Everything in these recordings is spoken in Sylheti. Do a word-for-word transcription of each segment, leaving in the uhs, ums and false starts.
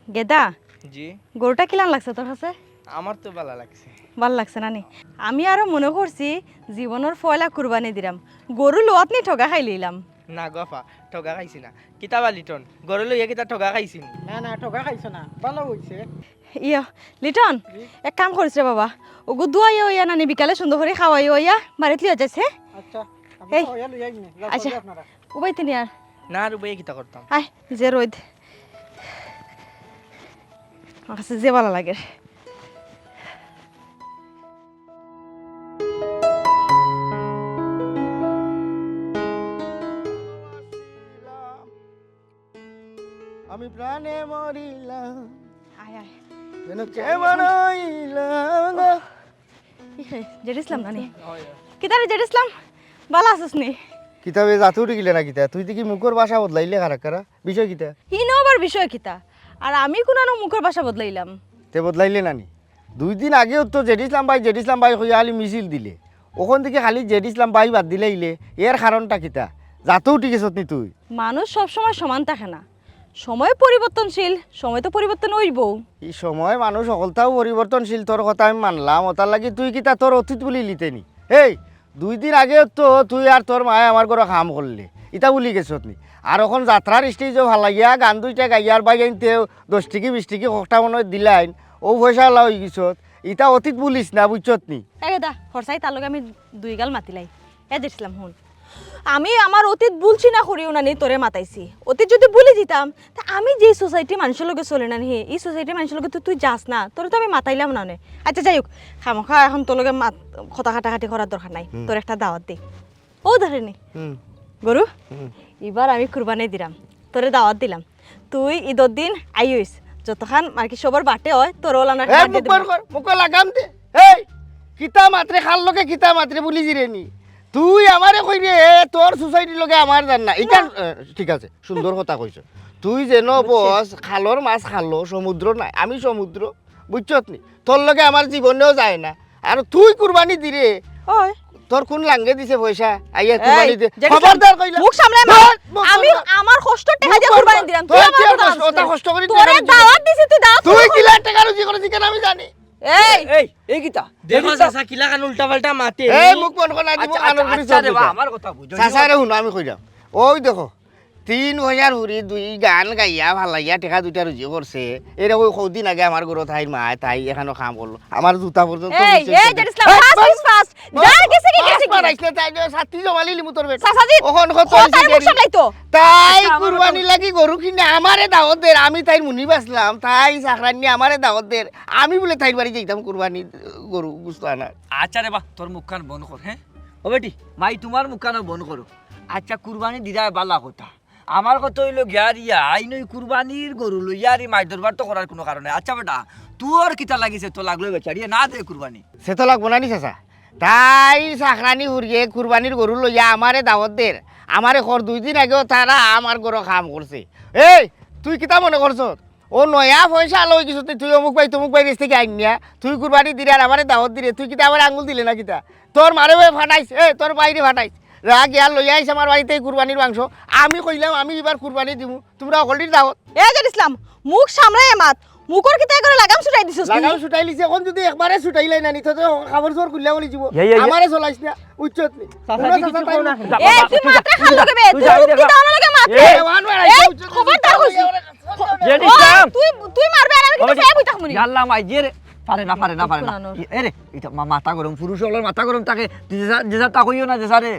গেদা, জি। গরুটা কিলান লাগছে তোর কাছে? আমার তো ভালা লাগছে। ভালা লাগছে না নি? আমি আরো মনো করছি জীবনর পয়লা কুরবানি দিরাম, গরু লওয়াত নি ঠগা খাইলিলাম। না গো আফা, ঠগা খাইছি না। কিতা বা লিটন, গরু লইয়া কিতা ঠগা খাইছি নি? না, না, ঠগা খাইছো না, ভালা অইছে। ইয়া, লিটন, জি? এক কাম করিস রে বাবা, ওগু ধুয়াইয়া অইয়া নানি বিকালে সুন্দর করি খাওয়াইয়া অইয়া বাড়িত লইয়া যাইস, হে? আচ্ছা, আমি এই, খাওয়াইয়া লইয়া আইমু, যাও, আচ্ছা। চলো আপনারা। উবাই তিনি আর। না আর উবাই কিতা করতাম? আয়, যে রইদ। আমার কাছে যে ভালা লাগে। আমি প্রাণে মরিলাম। আয়, আয়। যেন কেমন হইলাম গো। ইহে, জেড ইসলাম নানি? কিতা রে জেড ইসলাম? ভালা আছস নি? কিতা বে, জাত উঠি গেলে না কিতা? তুই দেখি মুখর ভাষা বদলাইলে খারাপ খারাপ। বিষয় কিতা? হিনো আবার বিষয় কিতা? আর আমি কুনানো মুখর ভাষা বদলাইলাম? তে বদলাইলে নানি? দুই দিন আগেও তো জেড ইসলাম ভাই, জেড ইসলাম ভাই কইয়া খালি মিছিল দিলে। অখন দেখি খালি জেড ইসলাম ভাই বাদ দিলাইলে। এর কারণটা কিতা? জাত উঠি গেছত নি তুই? মানুষ সব সময় সমান থাকে না, সময় পরিবর্তনশীল, সময় তো পরিবর্তন অইবউ। ই সময় মানুষ হকলতাউ পরিবর্তনশীল, তোর কথা আমি মানলাম, ওটার লাগি তুই কিতা তোর অতীত ভুলিলিতে নি? এই, দুই দিন আগেও তো তুই আর তোর মায়ে আমার ঘরো কাম করলে, ইতা ভুলি গেছত নি? আর অখন যাত্রার স্টেজো ফালাইয়া গান দুইটা গাইয়ার বাই আনতে দশ টিকি বিশ টিকি কটা মনে হয় দিলাইন, অউ পয়সাআলা অই গেছত, ইতা অতীত ভুলিস না, বুঝছত নি? এ গেদা, হরসাই তার লগে আমি দুই গাল মাতিলাই। এ জেড ইসলাম, হুন, আমি আমার অতীত ভুলছি না করিও না নি তোরে মাতাইছি। অতীত যুদি ভুলি যিতাম, তে আমি যেই সোসাইটি মানষর লগে চলি না নি, ই সোসাইটি মানষর লগে তো তুই যাস না, তোরে তো আমি মাতাইলাম না নে। আচ্ছা, যাই হউক, খামোখা অখন তোর লগে মাত-, কথা কাটাকাটি করার দরকার নাই। হুম। তোরে একটা দাওয়াত দেই। অউ দেখরে নি। হুম। গরু, হুম। ইবার আমি কুরবানি দিরাম, তোরে দাওয়াত দিলাম। তুই ইদর দিন আইস, যতখান আর কি সবর বাটে অয়, তোর ওলান এ, মুখ বন্ধ কর, মুখ লাগাম দে। এই, কিতা মাতরে, কার লগে কিতা মাতরে ভুলি যিরে নি? তুই আমারে কইরে, তোর সোসাইটির লগে আমার যার না। ইখান, না। এ, ঠিক আছে, সুন্দর কথা কইছো। তুই যেন বুঝছি। বস, খালর মাছ খালো, সমুদ্র নাই, আমি সমুদ্র, বুঝছত নি? তোর লগে আমার জীবনেও যায় না। আর তুই কুরবানি দিরে, ওই। তোর কোন লাঙ্গে দিছে পয়সা? আইয়া এই, কুরবানি দে। জেড ইসলাম, খবরদার কইলা। মুখ সামলায় মাত। ধর, মুখ আমি সামলা। আমার কষ্টর টেকা দিয়া কুরবানি দিরাম। তুই আমার কথা মানছ না। কষ্ট করি তোরে দাওয়াত দিছি, তুই দাওয়াত তুই কিলা টেকা রুজি করছ, ইখান আমি জানি। এই। এই, এই কিতা? দেখো চাচা, কিলাখান উল্টাপাল্টা মাতে। এই, মুখ বন্ধ কর না, আচ্ছা, আচ্ছা, আচ্ছা রে বা, আমার কথা বুঝো। চাচা রে, হুনো, আমি কইরাম। ওই দেখো, তিন পয়সার ফুরি দুই গান গাইয়া ফালাইয়া টেকা দুইটা রুজি করছে। এরে কই কয়দিন আগে আমার ঘরো তাইর মায়, তাই এখানো কাম করলো। আমার জুতা পর্যন্ত এই, খুলছে এই, সেদিন। জেড ইসলাম, এই, ফাস্ট, ফাস্ট, ফাস্ট। ফাস্ট, যার গেছে কি ফাস্ট গেছে কি? মারাইস না, তাই সাথী জমালি লিমু তোর বেটা। চাচাজি, অখন কত কথা জিজ্ঞেস লাগে? নাই তো। তাই আচ্ছা, আমার কুরবানি লাগি গরু কিনে আমারে দাওয়াত দের, আমি তাইর মুনি বাছলাম, তাই চাকরানি আমারে দাওয়াত দের, আমি বুলে তাইর বাড়ি যাইতাম কুরবানি গরু গুস্ত আনার। আচ্ছা রে বা, তোর মুখখান বন্ধ কর, হ্যাঁ? ও বেটি, মাই তুমার মুখখানও বন্ধ করো। আচ্ছা, কুরবানি দিরায় বালা কথা। আমার কথা অইলো গিয়া রিয়া, আইন ওই কুরবানির গরু লইয়া আর ই মাছ দরবার তো করার কুনু কারণ নাই। আচ্ছা বেটা, তোর কিতা লাগিছে? তো লাগলো বেচারিয়ে না দে কুরবানি। সে তো লাগবো না নি চাচা। তাই চাকরানি ফুরিয়ে কুরবানির গরু লইয়া আমারে দাওয়াত দের। আমারে কর দুই দিন আগেও তারা আমার ঘরো কাম করছে। এই, তুই কিতা মনে করছস? ও নয়া পয়সাআলা অই গেছত নি, তুই অমুক ভাই তমুক ভাইর গেছ থাকি আইন্না, তুই কুরবানি দিরে আর আমারে দাওয়াত দিরে, তুই কিতা আমারে আঙ্গুল দিলে না কিতা? তোর মারে ওই ফাটাইস, এ, তোর বাইরে ফাটাইস। রাগ ইয়ার লইয়া আইস আমার বাড়িতে এই কুরবানির মাংস। আমি কইলাম আমি ইবার কুরবানি দিমু, তুমরা হকলটির দাওয়াত। এ জেড ইসলাম, মুখ সামলাইয়া মাত, মুখর কিতা করে লাগাম ছুটাই দিছস তুই? লাগাম ছুটাই লিছে, অখন যুদি একবারে ছুটাইলাই না নি, তে তো কাপড় চোপড় খুলিয়া বলি দিব। এই, এই, এই। আমারে চলাইস না, উচ্চত নি। চাচা, তুমরা তুই চাচা কিছু তাই কও না। না। এ, তুই মাতরে কার লগে বে, তুই তুই যাও, উচিত যাও। দাও না লগে মাত রে। এ, ওয়ান ওয়ান এ, আইসা উচ্চত খবরদার নি। কইছি। জেড খবর, ইসলাম। তুই, তুই মারবে আর আমি কিন্তু বাবা, ফেয়া বই থাকমু নি। ইয়াল্লা মাই, যে রে। পারে না, পারে না, পারে না। কুনানোর। এ রে, ইটা মা-, মাথা গরম, পুরুষ অকলর মাথা গরম থাকে। তুই যে যা, যে যা তা কইও না, যে যা রে,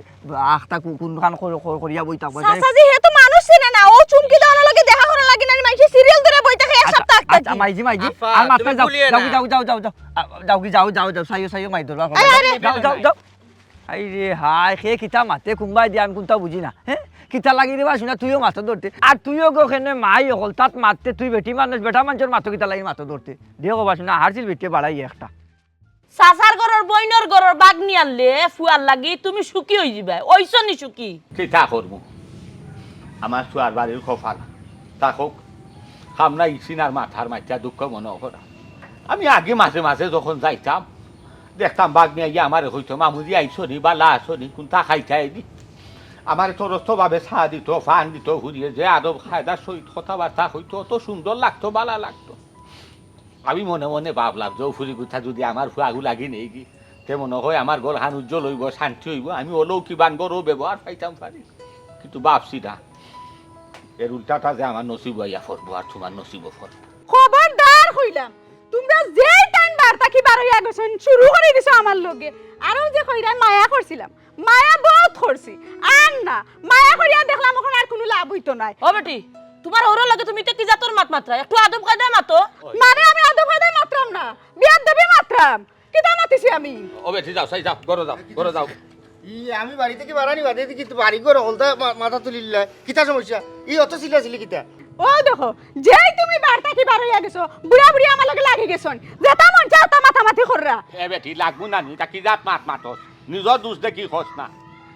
আখতা কু-, কুনখান কর-, কর-, করিয়া বই থাকবো। চাচাজি, হে তো মানুষ চিনে না। ও চুমকি দেওয়ার লগে দেখা করার লাগি না, মাইনষে সিরিয়াল ধরে বই থাকে এক আচ্ছা, সপ্তাহ আগ আচ্ছা, থাকি। মাইজি, মাইজি। আফা, আর মাততায় তুমি যাও, ভুলিয়ে যাও, না। যাও, যাও, যাও, যাও, যাও। আ, যাও কি, যাও, যাও, যাও, চাইও, চাইও, মাই দরবার করো। আরে, আরে। যাও, যাও, যাও। আই রে হায়, হে কিতা মাতে কুনবায় দিয়া আমি কুনতা বুঝি না। হে? কিতা লাগি রে বা, শুনা, তুইও মাতো ধরতে। আর তুইও গো কেনে মাই অকল, তাত মাততে তুই বেটি মানুষ, বেটা মানষর মাতো কিতা লাগি মাতো ধরতে। দিও গো বা, শুনা, হারছিল বেটিয়ে বাড়াই একটা। চাচার ঘরর, বইনর ঘরর বাগনি আনলে ফুয়ার লাগি তুমি সুখী অই যিবায়। অইছো নি সুখী? কিতা করমু? আমার ফুয়ার বাড়ির কপাল। থাকউক। খাম নাই ইসিন আর মাথার মাইথা দুঃখ মনো করা। আমি আগে মাঝে মাঝে যখন যাইতাম, দেখতাম বাগনি আইয়া আমারে কইতো, "মামুজি আইছো নি, বালা আছো নি, কুনতা খাইতায় নি?" আমারে তরস্ত ভাবে চা দিত, পান দিত, ফুরিয়ে যে আদব কায়দার সহিত কথাবার্তা কইতো, অত সুন্দর লাগতো, বালা লাগতো। আমি মনে মনে ভাবলাম যে, "ও ফুরি গুথা যদি আমার ফুয়াগু লাগি নেই কি, তে মনে হয় আমার ঘরখান উজ্জ্বল অইবো, শান্তি অইবো, আমি অলৌকিবান ঘরও ব্যবহার পাইতাম পারি।" কিন্তু ভাবছি না, এর উল্টাটা যে আমার নসিব অইয়া পড়বো আর তুমার নসিবও পড়বো। খবরদার কইলাম, তুমরা যেই টাইম বাড়ি থাকি বারইয়া গেছো, শুরু করি দিছো আমার লগে। আরো যে কইরায় মায়া করছিলাম, মায়া বউত করছি, আর না, মায়া করিয়া দেখলাম অখন আর কুনু লাভ অইতো নায়। ও বেটি, তুমার হউরর লগে তুমি ইতা কি জাতর মাত মাতরায়? একটু আদব কায়দায় মাতো। মানে আমি আদব কায়দায় মাতরাম না, বেয়াদবি মাতরাম। কিতা মাতিছি আমি? ও বেটি, যাও, চাই যাও, ঘরো যাও, ঘরো যাও। ই, আমি বাড়ি থাকি বারানি বাদে দেখি তো বাড়ি ঘর হকলতা মা-, মাথা তুলিলা। কিতা সমস্যা? ই অত চিল্লাচিল্লি কিতা? ও দেখো, যেই তুমি বাড়ি থাকি বারইয়া গেছো, বুড়া বুড়ি আমার লগে লাগি গেছইন। যেতা মন চায় অতা মাতামাতি কররা। এ বেটি, লাগবো না নি, ইতা কি জাত মাত মাতস? নিজর দুষ দেখি কস না।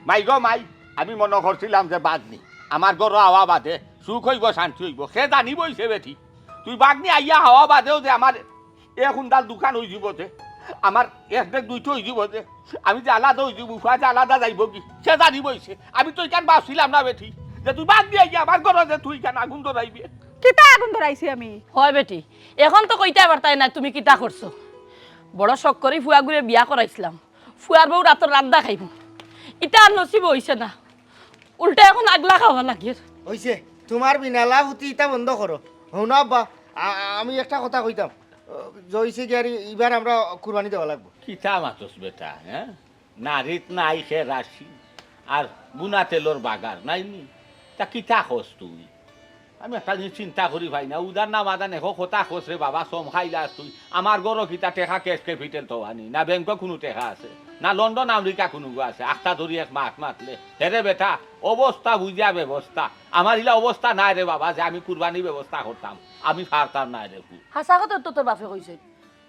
মাই গো মাই, আমি মনো করছিলাম যে ভাগ্নি আমার ঘরো আওয়া বাদে সুখ অইবো, শান্তি অইবো। কে জানি বইছে বেটি, তুই ভাগ্নি আইয়া আওয়া বাদেও যে আমার এ কুন্দাল দোকান অইযিবো যে, আমার এক ডেক দুইটা অইযিবো যে, আমি যে আলাদা অইযিমু, ফুয়া যে আলাদা যাইবোগি, কে জানি বইছে। আমি তো ইখান ভাবছিলাম না বেটি, যে তুই ভাগ্নি আইয়া আমার ঘরো যে তুই ইখান আগুন ধরাইবে। কিতা আগুন ধরাইছি আমি? হয় বেটি, অখন তো কইতায় পারতায় না তুমি কিতা করছো। বড় শখ করি ফুয়াগুরে বিয়া করাইছলাম, ফুয়ার বউ রাতর রান্দা খাইমু, ইতা আর নসিব অইছে না। উল্টা অখন আগলা খাওয়া লাগের। অইছে, তুমার বিনালা ফুতি ইতা বন্ধ করো। হুনো আব্বা, আ-, আ-, আমি একটা কথা কইতাম। অ, যে অইছে গিয়া রে, ইবার আমরা কুরবানি দেওয়া লাগবো। কিতা মাতস বেটা, হ্যাঁ? নাড়িত নাই খেরাসিন, আর বুনা তেলর বাগার নাই নি? তা কিতা কস তুই? আমি একটা জিনিস চিন্তা করি পাই না, উদার না মাদান এখো কথা কস রে বাবা, চমকাইলাস তুই। আমার ঘরো কিতা টেকা cash capital তো আনি, না ব্যাংকো কুনু টেকা আছে, না লন্ডন আমেরিকা কুনুগু আছে। আখতা ধরি এক মাত মাতলে, হেরে বেটা, অবস্থা বুঝিয়া ব্যবস্থা। আমার ইলা অবস্থা নাই রে বাবা যে আমি কুরবানি ব্যবস্থা করতাম, আমি পারতাম না রে। হাছা কথা তো তোর বাপে কইছে।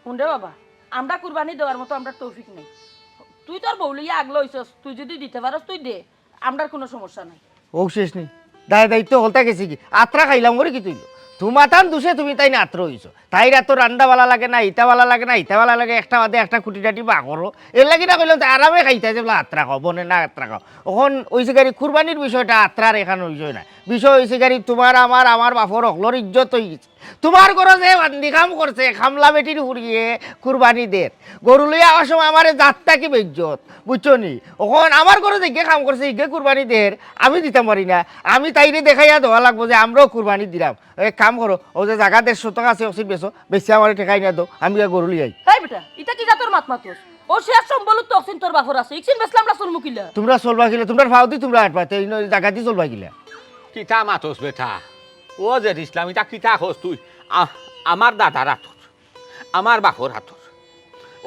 হুন রে বাবা, আমরা কুরবানি দেওয়ার মতো আমরার তৌফিক নাই। তুই তোর বউ লইয়া আগলা অইছস, তুই যদি দিতে পারস তুই দে, আমরার কুনু সমস্যা নাই। ও শেষ নি, দায় দায়িত্ব হকলতা গেছে কি? আত্রা খাইলাম করে কি তুই? তুমাতান দুষে তুমি তাইন আত্রা অইছো। তাইর আতো রান্দা বালা লাগে না, ইতা বালা লাগে না, ইতা বালা লাগে, একটা বাদে একটা খুঁটিনাটি বার করো। এরলাগি না কইলাম, তে আরামে খাইতায় যে বলে আত্রা খাও, বনে না আত্রা খাও। অখন অইছে গিয়া রে কুরবানির বিষয়টা আত্রার এখান অইছে না। বিষয় অইছে গিয়া রে তুমার আমার, আমার বাপর হকলর ইজ্জত অইগেছে। তুমার ঘরো যে বান্দি কাম করছে, কামলা বেটির ফুড়িয়ে কুরবানি দের। গরু লইয়া আওয়ার সময় আমারে জাত থাকি বেইজ্জত, বুঝছো নি? অখন আমার ঘরো যেগে কাম করছে, ইগে কুরবানি দের, আমি দিতাম পারি না। আমি তাইরে দেখাইয়া দেওয়া লাগবো যে আমরাও কুরবানি দিলাম। এক কাম করো, অউ যে জাগা দেড় শতক আছে, অকসিন বেচো, বেচিয়া আমারে টেকা আনিয়া দেও, আমি গিয়া গরু লই আই। হেই বেটা, ইতা কি জাতর মাত মাতস? অউ শেষ সম্বল তো অকসিন তোর বাপর আছে, ইকসিন বেচলে আমরা চলমু কিলা? তুমরা চলবা কিলা? তুমরার ফাওদি তুমরা আটবাতে, ইনো জাগাদি চলবা কিলা? কিতা মাতস বেটা? ও জেড ইসলাম, ইতা কিতা কস তুই? আ-, আমার দাদার আতর, আমার বাপর আতর।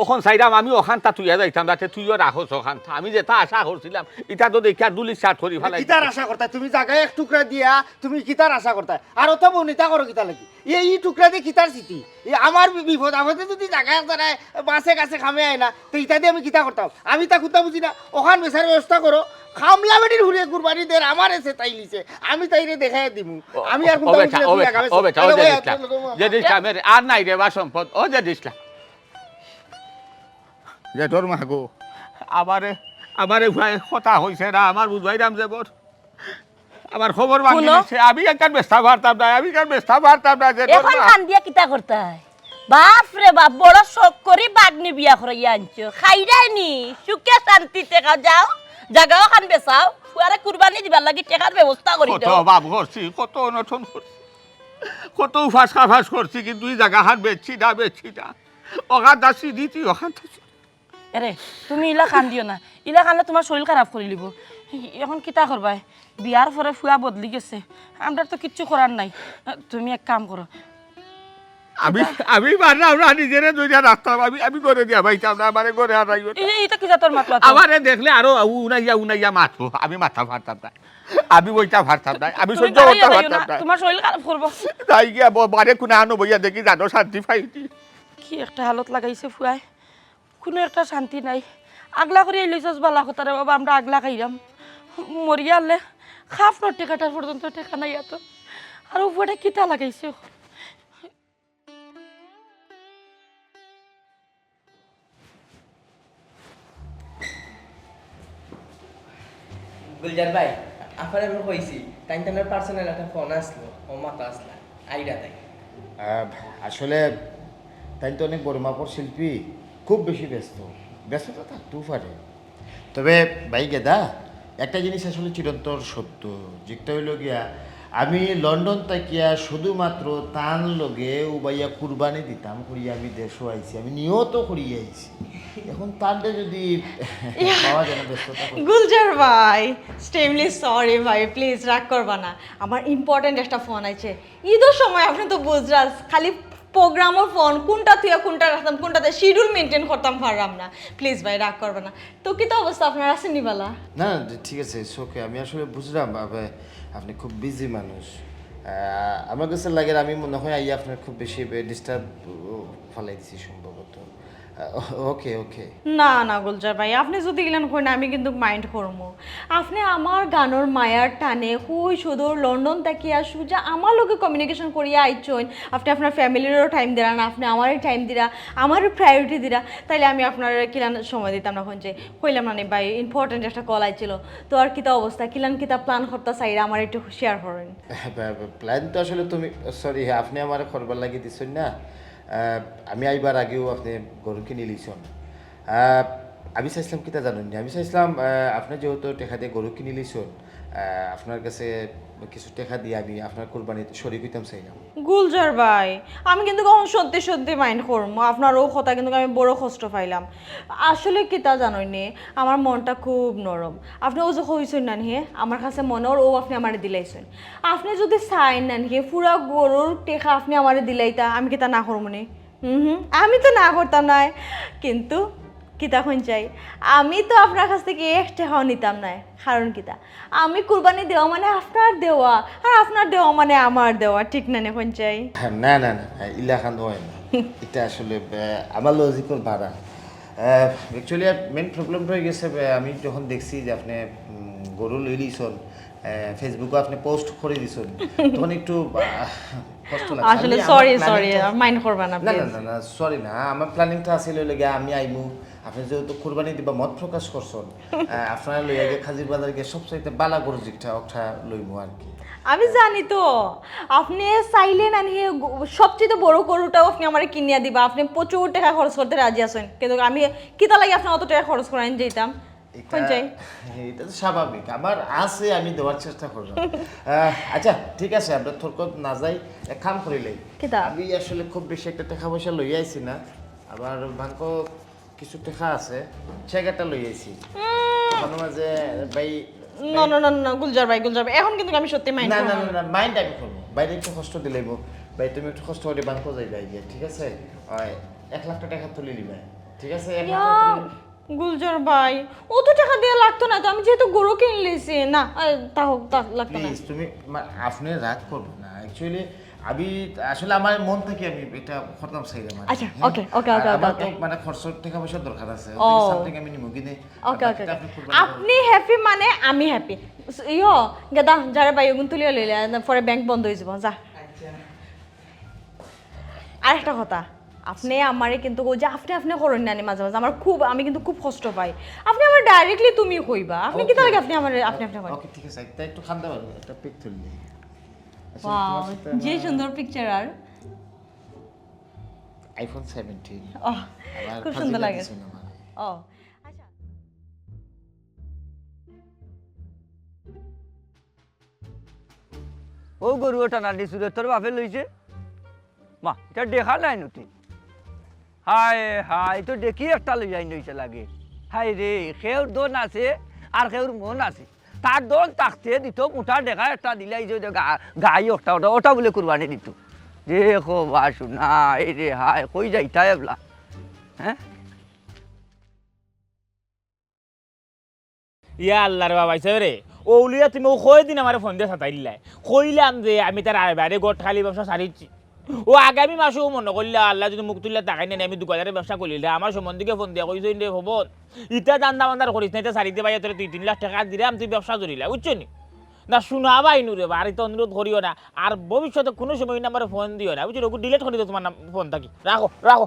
অখন চাইরাম আমি অখানতা থুইয়া যাইতাম, যাতে তুইও রাখস অখানতা। আমি যেতা আশা করছিলাম, ইতা তো দেখিয়া দুলিশাত করি ফালাই কিতার দিছস। আশা করতায়? তুমি জাগা এক টুকরা দিয়া তুমি কিতার আশা করতায়? আর অত বনিতা করো কিতার লাগি? এ, ই টুকরা দি কিতার স্মৃতি? এ, আমার বি-, বিপদ আপদে যদি জাগা এক জাগায় বাঁশে গাছে কামে আয় না, তে ইতা দি আমি কিতা করতাম? আমি তা কুন্তা বুঝি না। অখান বেচার ব্যবস্থা করো। কামলা বেটির ফুড়িয়ে কুরবানি দের, আমারে সে তাই নিছে। আমি তাইরে দেখাইয়া দিমু। ও, আমি আর ও কুন্তা বেটা, বুঝি না, ও তুমি বেটা, জাগা ও বেচো। বেটা, ও আরে ভাই, জেড ইসলাম। আপনি জেড ইসলাম, এর আর নাই রে বা সম্পদ। ও জেড ইসলাম। জেঠর মা গো, আমারে, আমারে ভাই কথা কইছে না, আমার বুঝাইরাম যে বড়। আমার খবর ভাঙি হুনো। দিছে, আমি ইখান বেচতাম পারতাম না, আমি ইখান বেচতাম পারতাম না, জেঠর অখন মা। কান্দিয়া কিতা করতায়? বাপ রে বাপ, বড় শখ করি বাগনি বিয়া করাইয়া আনছো, খাইরায় নি, সুখে শান্তিতে খাও, যাও, জাগা অখান বেচাও, ফুয়ারে কুরবানি দিবার লাগি টেকার ব্যবস্থা করি কত দেও। অভাব করছি, কত অনটন করছি, কত উপাস কাপাস করছি, কিন্তু ই জাগাখান বেচছি না, বেচছি না। অখানতা স্মৃতি, অখানতা স্মৃতি। এরে, তুমি ইলা কান্দিও না, ইলা কান্দলে তুমার শরীল খারাপ করিলিবো। অখন কিতা করবায়? বিয়ার পরে ফুয়া বদলি গেছে, আমরার তো কিচ্ছু করার নাই। তুমি এক কাম করো। আমি, আমি মারলাম না, নিজেরে ধরিয়া রাখতাম, আমি, আমি ঘরে দিয়া পাইতাম না, আমারে ঘরে হারাইও না। এই, ইতা কি জাতর মাত মাতো? আমারে দেখলে আরো উনাইয়া, উনাইয়া মাতবো, আমি মাততাম পারতাম না, আমি বইতাম পারতাম না, আমি তুমি সহ্য করতাম পারতাম না। তুমার শরীল খারাপ করবো। তাই গিয়া ব-, বারে কুনানো বইয়া দেখি জানো শান্তি পাইছি। কি একটা হালত লাগাইছে ফুয়ায়। কুনু একটা শান্তি নাই। আগলা করি আইলইছস বালা কথা রে বাবা, আমরা আগলা খাইরাম। মরিয়া হারলে খাফনর টেকাটার পর্যন্ত টেকা নাই আতো। আর উপরে কিতা লাগাইছে? গুলজার ভাই, আফারে আমি কইছি, তাইন তানর পার্সোনাল একটা ফোন আসলো, ও মাতা আসলা, আইরা তাই। আহ, আসলে তাইন তো অনেক বড় মাপর শিল্পী, খুব বেশি ব্যস্ত। ব্যস্ততা থাকতেও পারে, তবে ভাই গেদা, একটা জিনিস আসলে চিরন্তর সত্য, যেটা হইল গিয়া, আমি লন্ডন থাকিয়া শুধুমাত্র তান লগে উবাইয়া কুরবানি দিতাম করিয়া আমি দেশও আইছি, আমি নিয়ত করিয়া আইছি। এখন তানরে যদি পাওয়া যায় না, ব্যস্ততা করতে। গুলজার ভাই, extremely sorry ভাই, প্লিজ রাগ করবা না। আমার ইম্পর্টেন্ট একটা ফোন আছে। ঈদর সময় আপনি তো বুঝরা, খালি প্রোগ্রামর ফোন, কোনটা থুইয়া কোনটা রাখতাম, কোনটাতে শিডিউল মেইনটেইন করতাম পারলাম না। প্লিজ ভাই, রাগ করবা না। তো কিতা অবস্থা আপনার, আছেন নি বালা? না, না, ঠিক আছে, ইটস ওকে। আমি আসলে বুঝলাম, আপ-, আপনি খুব বিজি মানুষ। আহ, আমার কাছে লাগে, আমি মনে হয় আইয়া আপনার খুব বেশি ডিস্টার্ব ফালাই দিছি সম্ভবত। আহ, ওকে, ওকে। না, না, গুলজার ভাই, আপনি যদি ইলান কইন, আমি কিন্তু মাইন্ড করমু। আপনি আমার গানর মায়ার টানে কই সুদূর লন্ডন থাকিয়া সুজা আমার লগে কমিউনিকেশন করিয়া আইছইন। আপনি আপনার ফ্যামিলিরও টাইম দিরা না, আপনি আমারই টাইম দিরা, আমারই প্রায়োরিটি দিরা, তাইলে আমি আপনার কিলান সময় দিতাম না। কইন যে, কইলাম না নি ভাই, ইম্পর্টেন্ট একটা কল আইছিল। তো আর কিতা অবস্থা, কিলান কিতা প্ল্যান করতা চাইরা, আমার একটু শেয়ার করেন। প্ল্যান তো আসলে তুমি, সরি, আপনি আমারে করবার লাগি দিছইন না। আহ, আমি আইবার আগেও আপনি গরু কিনি লিছইন। আহ, আমি চাইছিলাম কিতা জানেন নি? আমি চাইছিলাম, আহ, আপনি যেহেতু টেকা দিয়া গরু কিনি লিছইন, আহ, আপনার কাছে কিছু টেকা দিয়া আমি আপনার কুরবানিত শরিক হইতাম চাইলাম। গুলজার ভাই, আমি কিন্তু কখন সত্যি সত্যি মাইন্ড করমু, আপনার ও কথা কিন্তু আমি বড় কষ্ট পাইলাম। আসলে কিতা জানইন নি, আমার মনটা খুব নরম। আপনি ও যে কইছইন না নি, আমার কাছে মনে অর ও আপনি আমারে দিলাইছইন। আপনি যদি চাইন না নি, পুরা গরুর টেকা আপনি আমারে দিলাইতা, আমি কিতা না করমু নি? হুম হুম, আমি তো না করতাম নায়, কিন্তু কিতা কইন চাই, আমি তো আপনার কাছ থাকি এক টেকাও নিতাম নায়। কারণ কিতা, আমি কুরবানি দেওয়া মানে আপনার দেওয়া, আর আপনার দেওয়া মানে আমার দেওয়া, ঠিক না নি কইন চাই? না, না, না, না, ইলাখান হয় না। এটা আসলে, আহ, আমার লজিকর বাড়া। অ্যাকচুয়ালি মেইন প্রবলেমটা হয়ে গেছে, আহ, আমি যখন দেখছি যে আপনি, উম, গরু লই লিছইন, আহ, ফেসবুকে আপনি পোস্ট করে দিছইন, তখন একটু, আহ, কষ্ট লাগছে। আসলে আমি আমার সরি, সরি, প্ল্যানিংটা মাইন্ড করবা না, না, না, প্লিজ। না, না, সরি না, আমার প্ল্যানিংটা আছিল হইলে গিয়া আমি আইমু, আপনি যেহেতু কুরবানি দিবা মত প্রকাশ করছইন, আহ, আপনারে লইয়া গিয়া কাজির বাজারে গিয়া সবচাইতে বালা গরু যেটা, ওটা লইমু আর কি। আমি জানি তো, আপনি চাইলে না নিয়ে গো-, সবচেয়ে বড় গরুটাও আপনি আমারে কিনিয়া দিবা, আপনি প্রচুর টেকা খরচ করতে রাজি আছইন, কিন্তু আমি কিতা লাগি আপনি অত টেকা খরচ করাইন যাইতাম? এটা, কইন চাই? এটা তো স্বাভাবিক, আমার আছে, আমি দেওয়ার চেষ্টা করলাম। আহ, আচ্ছা, ঠিক আছে, আমরা তর্ক না যাই, এক কাম করিলাই। কিতা? আমি আসলে খুব বেশি একটা টেকা পয়সা লইয়া আইছি না, আবার ব্যাংকও কিছু টেকা আছে, চেক একটা লই আইছি। উম। ওখানে মাঝে ভাই, না, ভাই না, না, না, গুলজার ভাই, গুলজার ভাই, এখন কিন্তু আমি সত্যি মাইন্ড না, না, করবো না, না। না, মাইন্ড আমি করবো। বাইরে একটু কষ্ট দিলাইবো। ভাই, তুমি একটু কষ্ট করে ব্যাংকও যাইবা গিয়া, ঠিক আছে? ওই এক লাখ টেকা তুলি নিবা, ঠিক আছে? এক লাখ ইয়া, টেকা তুলি নিবা। গুলজার ভাই, অত টেকা দেওয়া লাগতো না তো, আমি যেহেতু গরু কিনলিছি। না, আহ, তা হোক, তা লাগতো না। প্লিজ, তুমি মা-, আপনি রাগ করবেন না। অ্যাকচুয়ালি আমি আসলে আমার মন থেকে আমি এটা করতাম চাইলাম আর কি, আচ্ছা, হ্যাঁ? ওকে, ওকে, আর ওকে, ওকে, আমার তো ওকে। মানে খরচর টাকা পয়সার দরকার আছে। ও। ওটা কি সামথিং আমি নিমু কিনে? ওকে, ওকে, ওকে। আপনি হ্যাপি মানে আমি হ্যাপি। ইয়ো, গেদা, যারে ভাই, ওগুন তুলিয়া লইলে, না, পরে ব্যাংক বন্ধ হয়ে যাবো, যা। আচ্ছা। আর একটা কথা, আপনি আমারে কিন্তু ওই যে আপনি, আপনি করইন না নি মাঝে মাঝে, আমার খুব, আমি কিন্তু খুব কষ্ট পাই। আপনি আমার ডাইরেক্টলি তুমি কইবা, আপনি কিতা লাগে আপনি আমারে, আপনি, আপনি করেন? ওকে, ঠিক আছে, একটা একটু খান্দা পারবো, একটা পিক তুললি। আচ্ছা, ওয়াও, তোমার সাথে যে আমার সুন্দর পিকচার আর। iPhone seventeen। ওহ, আমার খুব কাজিন সুন্দর লাগে। দিছে না আমারে। ও, আচ্ছা। ও গরু ওটা না দিছু রে, তোর বাপে লইছে। মা, এটা দেখা নাই নতি। হায় হায়, তো দেখি একটা লই যাই নইছে লাগে। হায় রে, কেউর দন আছে, আর কেউর মন আছে। তার দন থাকতে দিত, মোটা দেখা একটা দিলাই যে গা-, গাই ওটা, ওটা, ওটা বলে কুরবানি দিত। দেখো বাসু, না, এই রে হায়, কই যাইতা এবলা? হ্যাঁ? ইয়া আল্লাহ রে বাবা, ইসা রে, ও উলিয়া তুমি ও কয় দিন আমারে ফোন দিয়া সাতাইল্লাই। কইলাম যে আমি তার আয় বাইরে গট খালি ব্যবসা সারিছি। ও আগামী মাসেও মনে করলে আল্লাহ যদি মুখ তুললে তাকাই নেন, আমি দোকানের ব্যবসা করলি না। আমার সম্বন্ধীকে ফোন দিয়া কইছইন রে, "ভবন, ইটা দান্দা বান্দার করিস না, ইটা সারিতে ভাই তোরে দুই তিন লাখ টাকা দিলাম, তুই ব্যবসা ধরিলা, বুঝছো নি? না শোনা ভাই নু রে বা, আর ইটা অনুরোধ করিও না। আর ভবিষ্যতে কোনো সময় নাম্বারে ফোন দিও না, বুঝছো? ওকে ডিলিট করে দিও তোমার নাম, ফোন থাকি। রাখো, রাখো।"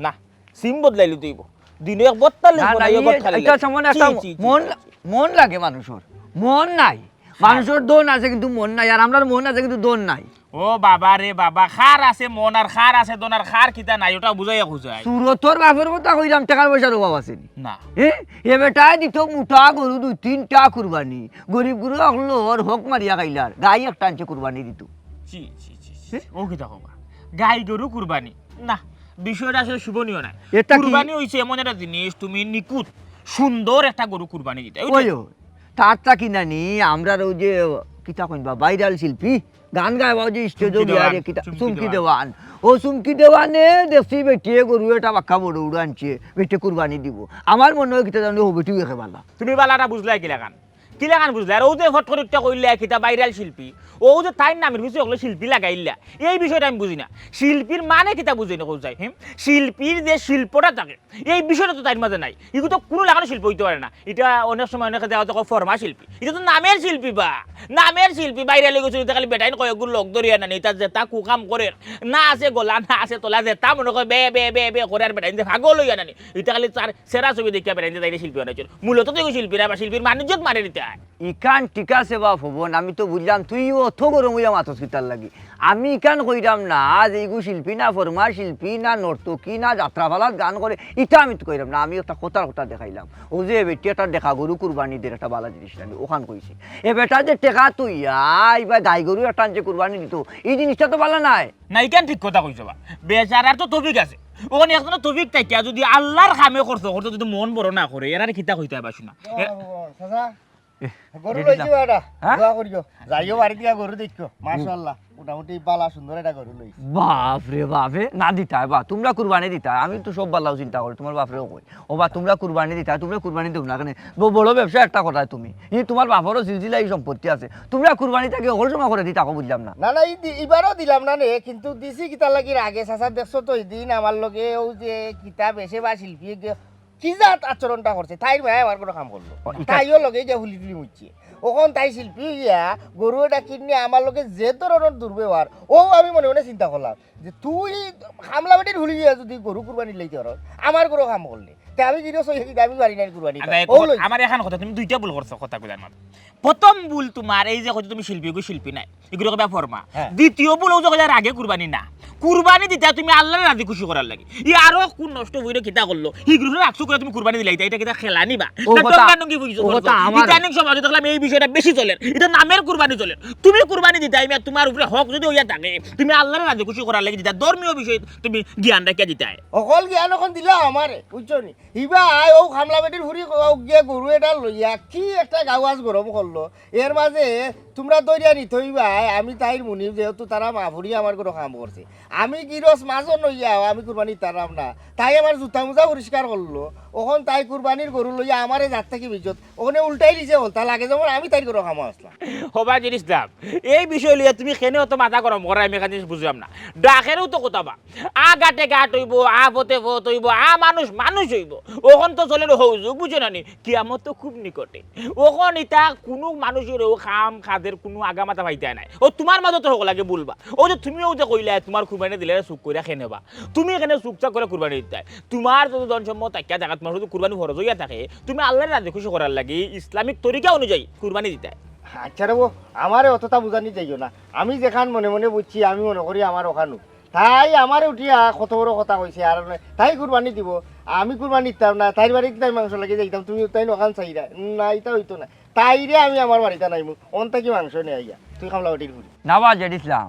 না, সিম বদলাইলি তুই। দিনে এক বত্তার না, লাগবো না, না, ইয়ে ইয়ে, বত্তার এটা লাগবো। সামান্য একটা ছি, ছি, ছি, মন, ছি, ছি। মন লাগে মানুষের। মন নাই। মানুষর ধন আছে কিন্তু মন নাই, আর আমরার মন আছে কিন্তু ধন নাই। ও বাবা রে বাবা, কার আছে মন আর কার আছে ধন আর কার কিতা নাই, ওটা বুঝাইয়া খুঁজাই। সুরতর বাপর কথা কইরাম, টেকার পয়সার অভাব আছে নি? না। এ, এ বেটায় দিত মুটা গরু দুই তিনটা কুরবানি, গরিব গরু অকলর হক মারিয়া খাইলার, গাই একটা আনছে কুরবানি দিত। জি, জি, জি, জি। ও কিতা কবা? গাই গরু কুরবানি? না, বিষয়টা আসলে শোভনীয় না। এটা কি? কুরবানি হইছে এমন একটা জিনিস, তুমি নিখুঁত সুন্দর একটা গরু কুরবানি দিতে, বুঝছো? ওই, ওই। তার তা কিনা নি, আমরার ওই যে, কিতা কইন বা, ভাইরাল শিল্পী, গান গায় বা, ওই যে স্টেজও চুমকি গিয়া দেওয়ান, রে, কিতা, চুমকি চুমকি দেওয়ান। দেওয়ান। ও চুমকি দেওয়ানে দেখছি বেটিয়ে গরু এটা বাক্কা বড় উড়া আনছে, বেটিয়ে কুরবানি দিব। আমার মনে হয় কিতা জানি ও বেটিও একে বালা। তুমি বালাটা বুঝলায় কিলাখান? কিলাখান বুঝলায়? আর ও যে ফট করে একটা কইলা, কিতা ভাইরাল শিল্পী, ও যে তাইর নামের পিছে হকলে শিল্পী লাগাইলা, এই বিষয়টা আমি বুঝি না। শিল্পীর মানে কিতা বুঝে না, কও চাই, হুম? শিল্পীর যে শিল্পটা থাকে, এই বিষয়টা তো তাইর মাঝে নাই। ইগু তো কুনু লাখান শিল্পী হইতে পারে না। এটা অনেক সময় অনেকে দেখা যায় ফর্মা শিল্পী। এটা তো নামের শিল্পী বা, নামের শিল্পী। বাইরে লই গেছে, এটা খালি বেটাইন কয়েকগুলো লোক ধরিয়া নানি, এটা যেটা কুকাম করে, না আছে গলা, না আছে তলা, যেটা মনে করে বে, বে, বে, বে করে আর বেটাইন যে পাগল হইয়া নানি। এটা খালি তার সেরা ছবি দেখিয়া বেটাইন যে তাইরে শিল্পী বানাইছে। মূলত তো এগু শিল্পী না, বা শিল্পীর মানিজ্যত মারে দিতে হয়। ইখান ঠিক আছে বা ফবন, আমি তো বুঝলাম তুই অত গরম হইয়া মাতস কিতার লাগি। আমি ইখান কইরাম না যে ইগু শিল্পী না, ফর্মা শিল্পী না, নর্তকী না, যাত্রাপালাত গান করে, ইটা আমি তো কইরাম না। আমি একটা কথার কথা দেখাইলাম, ও যে বেটি একটা দেখা গরু কুরবানি দের একটা বালা জিনিস নানি, ওখান কইছি। এ বেটা যে টেকা তুইয়া ইবা গাই গরু একটা আনছে কুরবানি দিত, এই জিনিসটা তো বালা নাই। না, ইখান ঠিক কথা কইছো বা। বেচারার তো তৌফিক আছে। ওখানে একজনের তৌফিক থাকিয়া যদি আল্লাহর কামে খরচ করতে যদি মন বড় না করে, এরারে কিতা কইতে হয় বা শোনা? এ- ও, ও, চাচা, এ, গরু রেডি লইছি না। বা এটা। হ্যাঁ? দোয়া করিও। যাইও বাড়ি দিয়া গরু দেখিও। মাশাআল্লাহ, মোটামুটি বালা সুন্দর একটা গরু লইছি। বাপ রে বাপ, এ, না দিতায় বা, তোমরা কুরবানি দিতায়, আমি তো সব বালাও চিন্তা করি, তোমার বাপরেও কই। ও বা, তোমরা কুরবানি দিতায়, তোমরা কুরবানি দেও না কেনে? ব-, বড় ব্যবসা একটা করায় তুমি। ই তোমার বাপরও সিলসিলা এই সম্পত্তি আছে, তোমরা কুরবানি থাকি হকল সময় করে দিতা, বুঝলাম না। না, না, ই দি-, ইবারও দিলাম না নে, কিন্তু দিছি কিতার লাগি আগে, চাচা, দেখছো তো, এই দিন আমার লগে ও যে কিতা বেশে বা শিল্পী গে-, কি জাত আচরণটা করছে, তাইর মায়ে আমার কোনো কাম করলো। ও, ইটা- তাইও লগে গিয়া হুলি টুলি মুচ্ছে। ওখান তাই শিল্পী গিয়া গরু এটা কিনে আমার লগে যে ধরনের দুর্ব্যবহার, ও আমি মনে মনে চিন্তা করলাম যে তুই কামলা বেটির হুলি গিয়া যদি গরু কুরবানি লইতে পারো, আমার গরু কাম করলে, তে আমি গিরস হইয়া কিতা আমি বাড়ি নাই কুরবানি আচ্ছা, করার। এক ও কথা, লইছে। আমার এখান কথা, তুমি দুইটা ভুল করছো কথা কইলার মাঝে। প্রথম ভুল তোমার এই যে কইছো তুমি শিল্পী, গো শিল্পী নাই, এগুলো কইবা ফর্মা। হ্যাঁ। দ্বিতীয় ভুল ও যে কইলা রাগে কুরবানি না, কুরবানি দিতা তুমি আল্লাহরে রাজি খুশি করার লাগি। ই আরো কোন নষ্ট হইরে কিতা করলো? হি গ্রুপে রাখছো করে তুমি কুরবানি দিলাইতা, এটা কিতা খেলা নিবা? ও না কথা, টঙ্গা টঙ্গি বুঝছো ও করছো? কথা আমার। ইদানিং সমাজে দেখলাম এই বিষয়টা বেশি চলের, এটা নামের কুরবানি চলের। তুমি কুরবানি দিতায়, আমি তোমার উপরে হক যদি হইয়া থাকে, তুমি আল্লাহরে রাজি খুশি করার লাগি দিতায়, ধর্মীয় বিষয়ে তুমি জ্ঞান রাখিয়া দিতায়। অকল জ্ঞান অখন দিলা আমারে, বুঝছো নি? হিবা আয় ও কামলা বেটির হুরি ও গিয়া গরু এটা লইয়া কি একটা গাওয়াজ গরম করলো। এর মাঝে তোমরা দরিয়া নিতে হইবায়, আমি তাইর মুনিব, যেহেতু তারা মা ফুরি আমার গরু কাম করছে। আমি গিরস মাঝে নইয়া, আমি কুরবানি দিতাম না। তাই আমার জুতা মুজা পরিষ্কার করলো। অখন তাই কুরবানির গরু লইয়া আমারে জাত থাকি বিজত। ওখানে উল্টাই দিছে বলতা লাগে যেমন আমি তাইর গরু কামো আসলাম। হবা জিনিস দাম। এই বিষয় লইয়া তুমি কেনে অত মাথা গরম করায় আমি একটা জিনিস বুঝলাম না। ডাকেরও তো কথা বা। আ ঘাটে ঘাট হইবো, আ পথে পথ হইবো, আ মানুষ মানুষ হইবো। ওখান তো চলের হৌজুক, বুঝো না নি? কিয়ামত তো খুব নিকটে। ওখান ইতা কুনু মানুষেরও কাম কাজের কুনু আগামাথা পাইতায় নাই। ও তোমার মাঝে তো হক লাগে বলবা। ও যে তুমিও যে কইলায়, তোমার কুরবানি দিলে চুপ কইরা কেনে বা। তুমি এখানে চুপচাপ করে কুরবানি দিতায়। তোমার যত ধন সম্পদ থাকিয়া থাকা, তোমার শুধু কুরবানি ফরজ হইয়া থাকে, তুমি আল্লাহরে রাজি খুশি করার লাগি ইসলামিক তরিকা অনুযায়ী কুরবানি দিতায়। আচ্ছা রে বো, আমারে অতটা বুঝানি যাইও না। আমি যেখান মনে মনে বুঝছি, আমি মনে করি আমার ওখানো। তাই আমারে উঠিয়া কত বড় কথা কইছে, আর তাই কুরবানি দিব, আমি কুরবানি দিতাম না, তাইর বাড়িত তাই মাংস লাগি যাইতাম, তুমি তাই নখান চাইরা, না, এটা হইতো না। তাইরে আমি আমার বাড়িতে নাইমু, অন থাকি মাংস নিয়ে আইয়া, তুই কামলা বাটির ঘুরি। না বা জেড ইসলাম,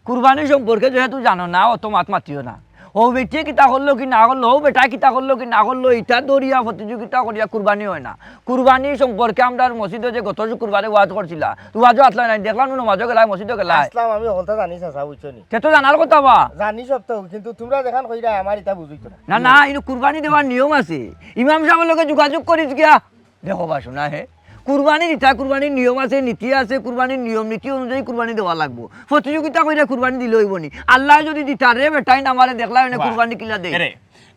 কুরবানি সম্পর্কে যেহেতু জানো না, অত মাত মাতিও না। ও বেটিয়ে কিতা করলো কি না করলো, ও বেটা কিতা করলো কি না করলো, ইটা দরিয়া প্রতিযোগিতা করিয়া কুরবানি হয় না। কুরবানি সম্পর্কে আমরার মসজিদো যে গত শুক্রবারে ওয়াজ করছিলা, তো ওয়াজও আসলা নাই, দেখলাম না নমাজও গেলায়, মসজিদও গেলায়। আসলাম, আমি হকলতা জানি চাচা, বুঝছো নি? তে তো জানার কথা বা। জানি সব তো, কিন্তু তোমরা যেখান কইরা আমার ইটা বুঝইতো না। না, না, ইনো কুরবানি দেওয়ার নিয়ম আছে। ইমাম সাহেবের লগে যোগাযোগ করিস গিয়া। দেখো বা শোনা হে, কুরবানি দিতা, কুরবানির নিয়ম আছে, নীতি আছে, কুরবানির নিয়ম নীতি অনুযায়ী কুরবানি দেওয়া লাগবো। প্রতিযোগিতা কইরা কুরবানি দিলে হইব নি? আল্লাহ যদি দিতা রে বেটাইন আমারে দেখলা মানে বাহ। কুরবানি কিলা দেয়। এরে,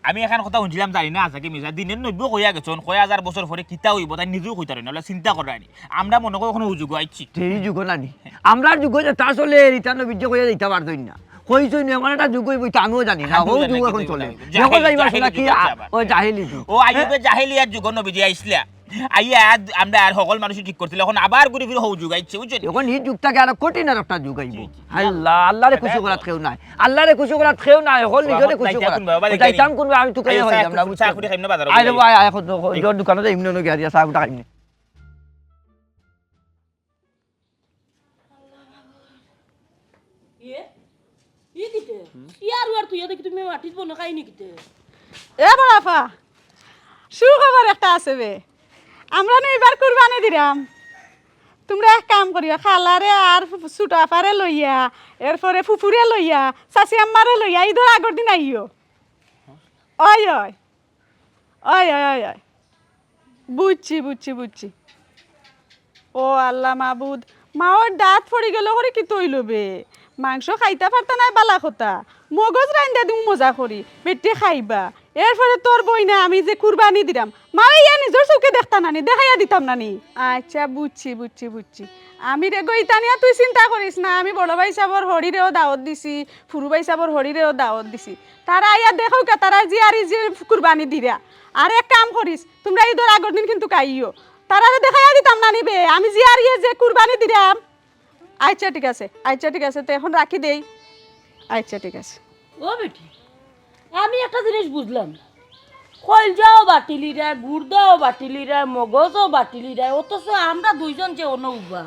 আমি এখান কথা শুনছিলাম, জানি না আছে কি মিছা, দিনের নব্য কইয়া গেছন, কয় হাজার বছর পরে কিতা হইব তাই নিজেও কইতা পারে না, ওলা চিন্তা করায় নি। আমরা মনে করি ওখানে যুগ আইছি। সেই যুগ না নি। আমরা যুগ যে তা চলে, রিটার্ন বিদ্যা কইয়া দিতে পারতই না। কইছই নি, আমার একটা যুগ হইব, ইটা আমিও জানি না। হ্যাঁ, ও যুগ যুগ নাকি এখন দেখো চলে। না। দেখো জাহিলি, যাইবা শোনা জাহিলি কি, যুগ আ-, আছে আবার। ওই জাহিলি যুগ। ও আইয়ুবে জাহিলিয়ার যুগ নবীজি আইসলা। আইয়া আদ-, আমরা আর হকল মানুষই ঠিক করছিল, এখন আবার ঘুরি ফিরি হউ যুগ আইছে, বুঝছো নি? এখন ই যুগ থাকি আরো কঠিন আর একটা যুগ আইবো। জি, জি। আল্লাহ, আল্লাহরে খুশি করাত কেউ নাই, আল্লাহরে খুশি করাত কেউ নাই, হকল নিজরে খুশি করাত। যাইতাম কোন বাবা, যাইতাম কোন বাবা, আমি তো খাইয়া চা খাইতাম না, চা বুঝছো? ফুটি খাইম না বাজারো আইরে যাইয়া। ভাই, আয়, এখন তো, দোকানো যাইমু না, গিয়া চা ফুটা খাইমু। ইয়ে? ই কিতে? ইয়ার উয়ার তুই দেখি তুমি মাটিত বনো খাইনি কিতে? এ বড়াফা, সুখবর একটা আছে বে। আমরা নু এবার কুরবানি দিরাম। তুমরা এক কাম করিও, খালারে আর ফু-, ছুটাফারে লইয়া, এরপরে ফুফুরে লইয়া, চাচি আম্মারে লইয়া, ইদর আগর দিন আইও। অয়, অয়। অয়, অয়, অয়, অয়। বুঝছি, বুঝছি, বুঝছি। ও আল্লাহ মাবুদ, মাওর দাঁত পড়ি গেল করি কিতা অইলো বে? মাংস খাইতা পারতা নায় বালা কথা, মগজ রাইন্দা দিমু মজা করি, বেটি খাইবা। এরপরে তোর বইনে আমি যে কুরবানি দিরাম, মাওয়ে ইয়া নিজর চউখে দেখতা নানি, দেখাইয়া দিতাম নানি। আচ্ছা, বুঝছি, বুঝছি, বুঝছি। আমি রে গো ইতা নিয়া তুই চিন্তা করিস না, আমি বড় ভাইসাবর হরিরেও দাওয়াত দিছি, ফুরু ভাইসাবর হরিরেও দাওয়াত দিছি। তারা আইয়া দেখউক্কা, তারা জিয়ারি যে কুরবানি দিরা। আর এক কাম করিস, তুমরা ইদর আগর দিন কিন্তু আইও। তারারে দেখাইয়া দিতাম নানি বে, আমি জিয়ারিয়ে যে কুরবানি দিরাম। আচ্ছা ঠিক আছে, আচ্ছা ঠিক আছে, তে এখন রাখি দেই। আচ্ছা ঠিক আছে। ও বেটি, আমি একটা জিনিস বুঝলাম না। কইলজাও বাটিলিরায়, গুর্দাও বাটিলিরায়, মগজও বাটিলিরায়, অথচ আমরা দুইজন যে অনো উবা।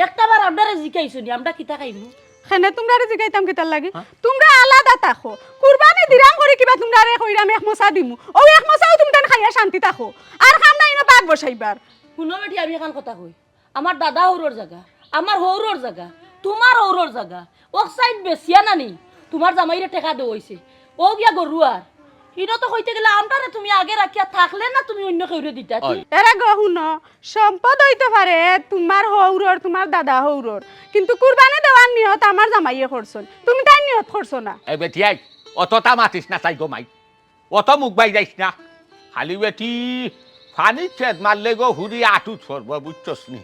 একটা বার আমরারে জিকাইছো নি, আমরা কিতা খাইমু? কেনে তুমরারে জিকাইতাম কিতার লাগি? হ্যাঁ? তুমরা আলাদা থাকো। কুরবানি দিরাম করি কিবা তুমরারে কইরাম এক মশা দিমু। অউ এক মশাও তুমতাইন খাইয়া শান্তি থাকো। আর কাম নাই ইনো বাঘ বসাইবার। হুনো বেটি, আমি এখান কথা কই। আমার দাদা হউরর জাগা, আমার হউরর জাগা, তুমার হউরর জাগা। অউ সাইড বেচিয়া নানি, তুমার জামাইরে টেকা দেওয়া অইছে। অউ গিয়া গরু আর। ইনো তো কইতে গেলে আমরারে তুমি আগে রাখিয়া থাকলে না তুমি অইন্য কেউরে দিতা। অয়। এরে গো হুনো, সম্পদ অইতো পারে তুমার হউরর, তুমার দাদা হউরর, কিন্তু কুরবানি দেওয়ার নিয়ত আমার জামাইয়ে করছইন, তুমি তাইন নিয়ত করছো না। এই বেটি, এই, অততা মাতিস না চাই গো মাই, অত মুখ বাই যাইস না। খালি বেটি, পানিত ছেদ মারলে গো হুরি আটুত পড়বো, বুঝছস নি?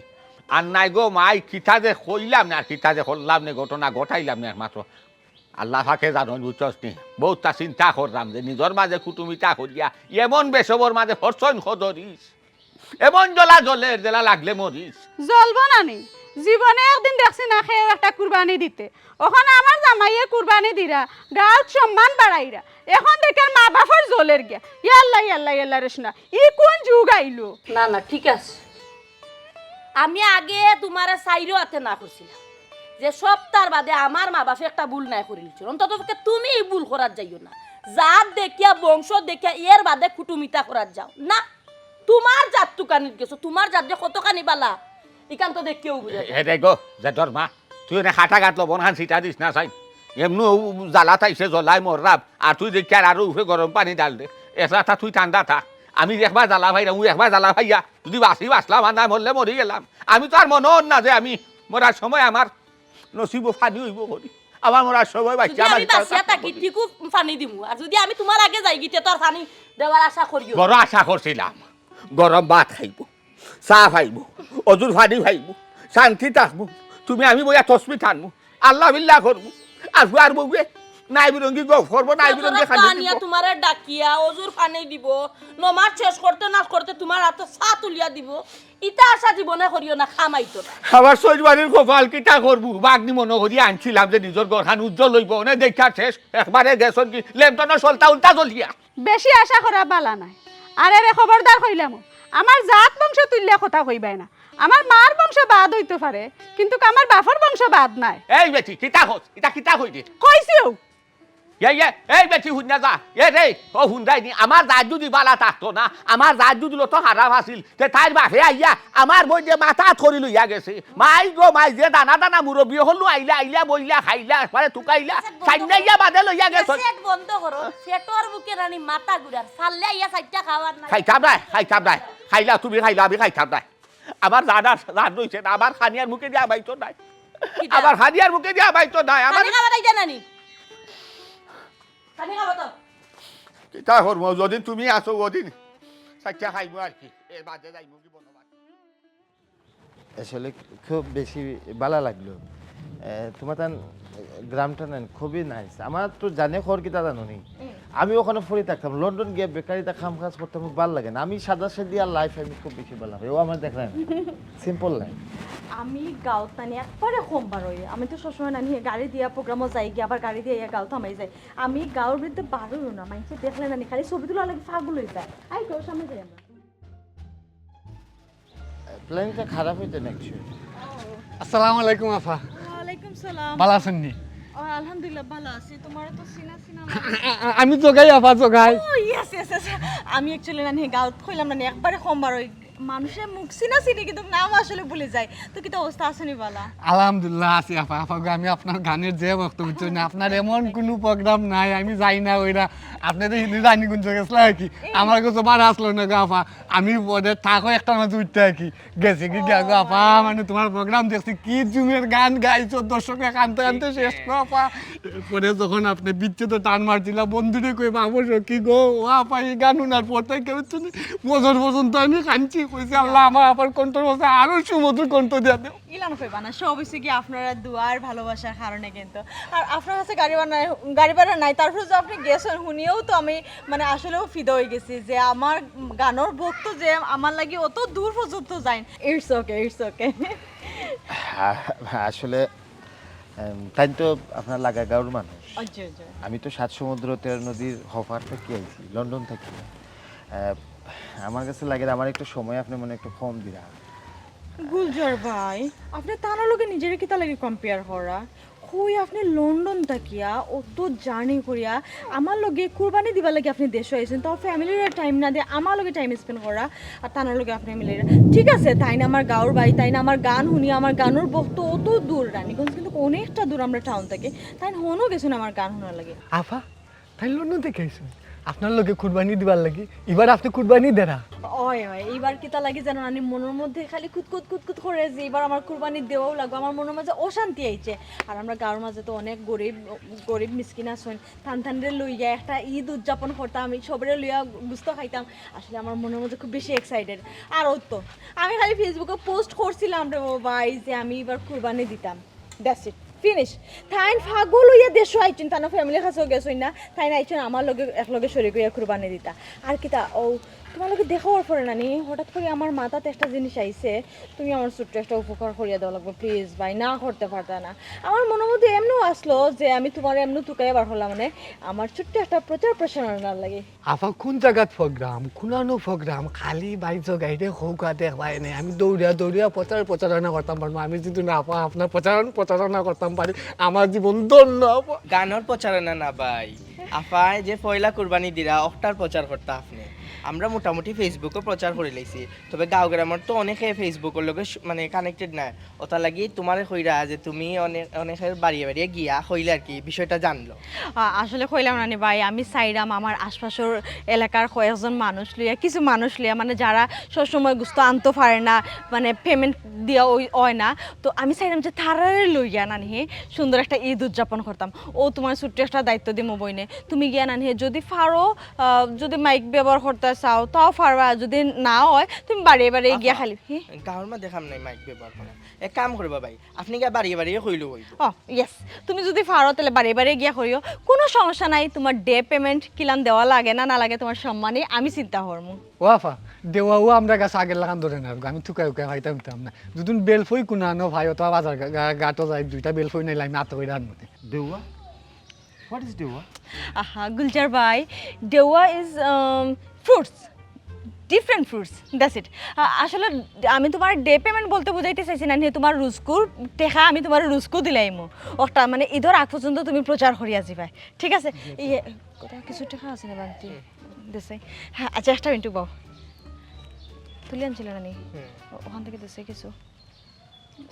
আর নায় গো মাই, কিতা যে কইলাম না, আর কিতা যে করলাম নে, ঘটনা ঘটাইলাম না একমাত্র আল্লাহ পাকে জানইন, বুঝছস নি? বউততা চিন্তা করলাম যে নিজর মাঝে কুটুমিতা করিয়া এমন বেসবর মাঝে ফরছইন খদরিস। এমন জ্বলা জ্বলের, যেলা লাগলে মরিস। জ্বলবো না নি? জীবনে একদিন দেখছি না কেউ একটা কুরবানি দিতে। অখন আমার জামাইয়ে কুরবানি দিরা, গাউত সম্মান বাড়াইরা। অখন দেখি আর মা বাপর জ্বলের গিয়া। ইয়াল্লা, ইয়াল্লা, ইয়াল্লা রে সোনা। ই কুন যুগ আইলো? না, না, ঠিক আছে। আমি আগে তুমারে চাইরো আতে না করছিলাম যে সপ্তাহর বাদে আমার মা বাপে একটা ভুল নায় করিলিছইন। অন্তত পক্ষে তুমি ই ভুল করাত যাইও না। জাত দেখিয়া, বংশ দেখিয়া এর বাদে কুটুমিতা করাত যাও না। তুমার জাত তুকানিত গেছো, তুমার জাত যে কতখানি বালা, ইখান তো দেখিয়াউ বুঝা যায়। হে রে গো, জেঠর মা, তুই অনে কাটা ঘাত লবণ খান ছিটা দিস না চাই। এমনু জ্বালাত আইছে, জ্বলায় মররাম। আর তুই দেখিয়ার আরো উপরে গরম পানি ঢাল দে। এছাড়া তুই ঠান্ডা থাক। আমি একবার জ্বালা পাইরাম, অউ একবার জ্বালা পাইয়া, যুদি বাঁচি বাঁচলাম, আর নায় মরলে মরি গেলাম। আমি তো আর মনো অর না যে আমি মরার সময় আমার নসিবো পানি অইবো করি। আমার মরার সময় বাচ্চা যুদি আমার আমি ইটার বাঁচিয়া কাছে থাকি, করি। ঠিকউ পানি দিমু। আর যুদি আমি তুমার আগে যাইগি, তে তো আর পানি দেওয়ার আশা করিও না। বড় আশা করছিলাম, গরম ভাত খাইমু, চা খাইমু, অজুর পানি খাইমু, শান্তি থাকমু। তুমি আমি বইয়া তসবি টানমু, আল্লাহ বিল্লাহ করমু। আর ফুয়ার বউয়ে নাই বিরঙ্গি গফ করবো, নাই বিরঙ্গি যতটা খালি টানিয়া দিব। তুমারে ডাকিয়া অজুর পানি দিব, নমাজ শেষ করতে না করতে তুমার আতো চা তুলিয়া দিব। ইতা আশা জীবনে করিও না, কাম আইতো না। আমার শরীর বাড়ির কপাল কিতা করবো? বাগনি মনো করি আনছিলাম যে নিজর ঘরখান উজ্জ্বল অইবো, অনে দেখিয়ার শেষ, একবারে গেছইন কি লেমটনর সলতা উল্টা জ্বলিয়া। বেশি আশা করা বালা নায়। আর এরে খবরদার কইলাম, আমার জাত বংশ তুলিয়া কথা কইবায় না। আমার মার বংশ বাদ অইতো পারে, কিন্তুক আমার বাপর বংশ বাদ নায়। এই বেটি, কিতা কস? ইতা কিতা কইরে? কইছিউ। ইয়ে, ইয়ে, এই বেটি হুন না যা। এ রে, অউ হুন যায়নি, আমার জাত যুদি বালা থাকতো না, আমার জাত যুদি অত খারাপ আছিল, তে তাইর বাপে আইয়া আমার বইনরে মাথাত করি লইয়া গেছে। মাই গো মাই, যে দানা দানা মুরব্বি অকল নু আইলা, আইলা বইলা, খাইলা, একবারে তুকাইলা, পেট বন্ধ করো। সাইন্নাইয়া বাদে লইয়া গেছে। পেট বন্ধ করো, পেটর ভুকে নানি মাথা ঘুরার, ফাললে আইয়া চাইরটা খাওয়ার নাই। খাইতাম নায়, খাইতাম নায়, খাইলা তুমি খাইলা, আমি খাইতাম নায়। আমার জানার জান রইছে না, আমার খানিয়ার মুখে দিয়া বাইতো নাই। কিতা? আমার খানিয়ার মুখে দিয়া বাইতো নাই, আমার খানি খাবার আইতা নানি? খানি খাবো তো। কিতা করবো, যদিন তুমি আছো, ওদিন চাইরটা খাইমু আর কি, এর বাদে যাইমু কি বনবাস। আসলে খুব বেশি ভালা লাগলো। এ, তোমার তান গ্রামটা নেন খুবই নাইস। আমার তো জানে খবর কিতা জানো নি? আমি ওখানে ফ্রি থাকতাম, লন্ডন গিয়া বেকারিতা কাম কাজ করতাম, খুব ভালা লাগে না। আমি সাদা সাদি আর লাইফ আমি খুব বেশি ভালা পাই। ও আমার দেখলেন সিম্পল লাইফ। আমি গাঁওত নানি একবারে কম বারই। আমি তো সবসময় নানি গাড়ি দিয়া প্রোগ্রামও যাই গিয়া, আবার গাড়ি দিয়া ইয়া গাঁওত হামাই যাই। আমি গাঁওর ভিতরে বারই না, মানুষে দেখলে নানি খালি ছবি তোলা লাগে পাগল হয়ে যায়। আই তো সামনে যাই আমরা। প্ল্যানটা খারাপ হইতো না অ্যাকচুয়ালি। আসসালামু আলাইকুম আফা। ওয়ালাইকুম সালাম। ভালা আছইন নি? ও, আলহামদুলিল্লাহ ভালা আছি। তোমার তো চিনা চিনা আ- আ- আমি জগাই আফা, জগাই। ও ইয়েস ইয়েস ইয়েস। আমি অ্যাকচুয়ালি নানি গাঁওত কইলাম নানি একবারে কম বারই। মানুষের মুখ চিনা চিনি কিন্তু নাম আসলে ভুলে যায়। তো কিতা অবস্থা, আছো নি ভালা? আলহামদুলিল্লাহ আছি আফা। আফা গো, আমি আপনার গানের যে ভক্ত, বুঝছো না, আপনার এমন কোনো প্রোগ্রাম নাই আমি যাই না ওইটা। আপনি তো হিন্দি রানীগঞ্জ গেছিলেন আর কি, আমার কাছে বার আসলো না গো আফা। আমি পরে থাকো একটা মাঝে উঠতে আর কি, গেছি কি গিয়া গো আফা, মানে তোমার প্রোগ্রাম দেখছি, কি জুমের গান গাইছো, দর্শকে কানতে কানতে শেষ গো আফা। এরপরে যখন আপনি বিচ্ছেদ টান মারছিলা, বন্ধুরে কই বাবু সখী গো, ও আফা এই গান শোনার পর থেকে বুঝছো নি, বছর পর্যন্ত আমি কানছি, কইছি আল্লাহ আমার আফার কণ্ঠর মাঝে আরো সুমধুর কণ্ঠ দিয়া দেও। ইলান কইবা না, সব হইছে কি আপনারা দোয়ার ভালোবাসার কারণে কিন্তু। আর আপনার কাছে গাড়ি ভাড়া নাই, গাড়ি ভাড়া নাই, তারপরে যে আপনি গেছেন শুনিয়াও তো আমি মানে আসলেও ফিদা হয়ে গেছি যে আমার গানর ভক্ত যে আমার লাগি অত দূর পর্যন্ত যাইন। It's okay, it's okay. আ- আসলে এম, তাই তো আপনার লাগা গাঁওর মানুষ। আচ্ছা আচ্ছা। আমি তো সাত সমুদ্র তেরো নদীর হপার থেকে আইছি, লন্ডন থেকে। আহ, আমার কাছে লাগে আমার একটু সময় আপনি মনে একটু কম দিরা। গুলজার ভাই, আপনি তার লগে নিজের কিতা লাগে কম্পেয়ার করা? কই আপনি লন্ডন থাকিয়া অত জার্নি করিয়া আমার লগে কুরবানি দিবার লাগি আপনি দেশো আইছেন, তাও ফ্যামিলির টাইম না দিয়ে আমার লগে টাইম স্পেন্ড করা আর তার লগে আপনি মিলে। ঠিক আছে, তাই না আমার গাঁওর ভাই, তাই না আমার গান শুনি, আমার গানর ভক্ত অত দূর রানীগঞ্জ কিন্তু অনেকটা দূর আমরা টাউন থেকে, তাই না হনো গেছেন আমার গান শোনার লাগে। আফা, তাই লন্ডন থেকে আইছেন আপনার লগে কুরবানি দিবার লাগি? এবার আপনি কুরবানি দেরা? ওই ওই, এইবার কিতা লাগে জানো, আমি মনের মধ্যে খালি কুতকুত কুতকুত করে যে এবার আমার কুরবানি দেওয়াও লাগবে, আমার মনের মাঝে অশান্তি আইছে। আর আমরা গাঁওর মাঝে তো অনেক গরিব গরিব মিসকিন আছেন, তান তানরে লইয়া একটা ঈদ উদযাপন করতাম, আমি সবরে লইয়া গুস্ত খাইতাম। আসলে আমার মনের মধ্যে খুব বেশি এক্সাইটেড। আর ও তো আমি খালি ফেসবুকে পোস্ট করছিলাম রে ও ভাই যে আমি এবার কুরবানি দিতাম, দ্যাটস ইট, ফিনিশ। তাইন পাগল হইয়া দেশো আইছেন, তান ফ্যামিলির কাছেও গেছইন না, তাইন আইছেন আমার লগে এক লগে শরিক হইয়া কুরবানি দিতা। আর কিতা ও তোমার লগে দেখা হওয়ার পরে নানি হঠাৎ করে আমার মাথাত একটা জিনিস আইছে, তুমি আমার ছোট্ট একটা উপকার করিয়া দেওয়া লাগবে প্লিজ ভাই, না করতে পারতা না। আমার মনের মধ্যে এমনও আসলো যে আমি তোমার এমন তুকাইয়া বার হলাম মানে আমার ছোট্ট একটা প্রচার প্রচারণার লাগে। আফা কোন জাগাত প্রোগ্রাম, কোনানো প্রোগ্রাম, খালি বাইক জগাইরে হৌকা দেখবায় নে। আমি দৌড়িয়া দৌড়িয়া প্রচার প্রচারণা করতাম পারবো, আমি যদি না পাই আপনার প্রচারণ প্রচারণা করতাম পারি, আমার জীবন ধন্য আফা। গানর প্রচারণা না ভাই, আফায় যে পয়লা কুরবানি দিরা অকটার প্রচার করতা আপনি। আমরা মোটামুটি ফেসবুকও প্রচার করি লাইছি, তবে গাঁও গ্রামর তো অনেকে ফেসবুকর লগে স- মানে কানেক্টেড নাই। ওটা লাগি তোমারে কইরা যে তুমি অনেক অনেকের বাড়িয়ে বাড়িয়ে গিয়া কইলে আর কি বিষয়টা জানলো। আ- আসলে কইলাম না নি ভাই, আমি চাইরাম আমার আশপাশর এলাকার কয়েকজন মানুষ লইয়া, কিছু মানুষ লইয়া, মানে যারা সবসময় গুস্ত আনতে পারে না, মানে পেমেন্ট দিয়া ওই হয় না, তো আমি চাইলাম যে তারারে লইয়া নানি সুন্দর একটা ঈদ উদযাপন করতাম। ও তোমার ছোট্ট একটা দায়িত্ব দিমু বইনে, তুমি গিয়া নানি যদি পারো, আহ, যদি মাইক ব্যবহার করতে চাও তাও পারবা, যদি না হয় তুমি বাড়িয়ে বাড়িয়ে গিয়া আফা, খালি, হি? গাঁওর মাঝে কাম নাই মাইক ব্যবহার করা। এক কাম করবা ভাই, আপনি গিয়া বাড়িয়ে বাড়িয়ে কইলেও হইব। ও ইয়েস, তুমি যদি পারো তাহলে বাড়িয়ে বাড়িয়ে গিয়া করিও, কোনো সমস্যা নাই। তোমার ডে পেমেন্ট কিলান দেওয়া লাগে না না লাগে তোমার সম্মানে আমি চিন্তা করমু। ও আফা, দেওয়া ও আমরা গাছ আগের লাগান ধরে না, আমি থুকাই উকাই খাইতাম দিতাম না। দুদিন বেলফই কুনানো ভাই, অথবা বাজার ঘা- ঘা- ঘাটও যাই, দুইটা বেলফই নাইলে আমি আত করে আনবো। দেওয়া? What is দেওয়া? আহা গুলজার ভাই, দেওয়া is fruits, different fruits, that's it. আসলে আমি তোমার ডে পেমেন্ট বলতে বুঝাইতে চাইছি না, নিয়ে তোমার রুজকুর টেকা আমি তোমার রুজকু দিলাইমু। ওটা মানে ঈদর আগ পর্যন্ত তুমি প্রচার করিয়া যাবায়, ঠিক আছে? ইয়ে, কত কিছু টেকা আছে না বাংতি? দেশে। হ্যাঁ, আচ্ছা, একটা মিনিট বাও। তুলি আনছিল না নি? ও- ওখান থেকে দেশে কিছু।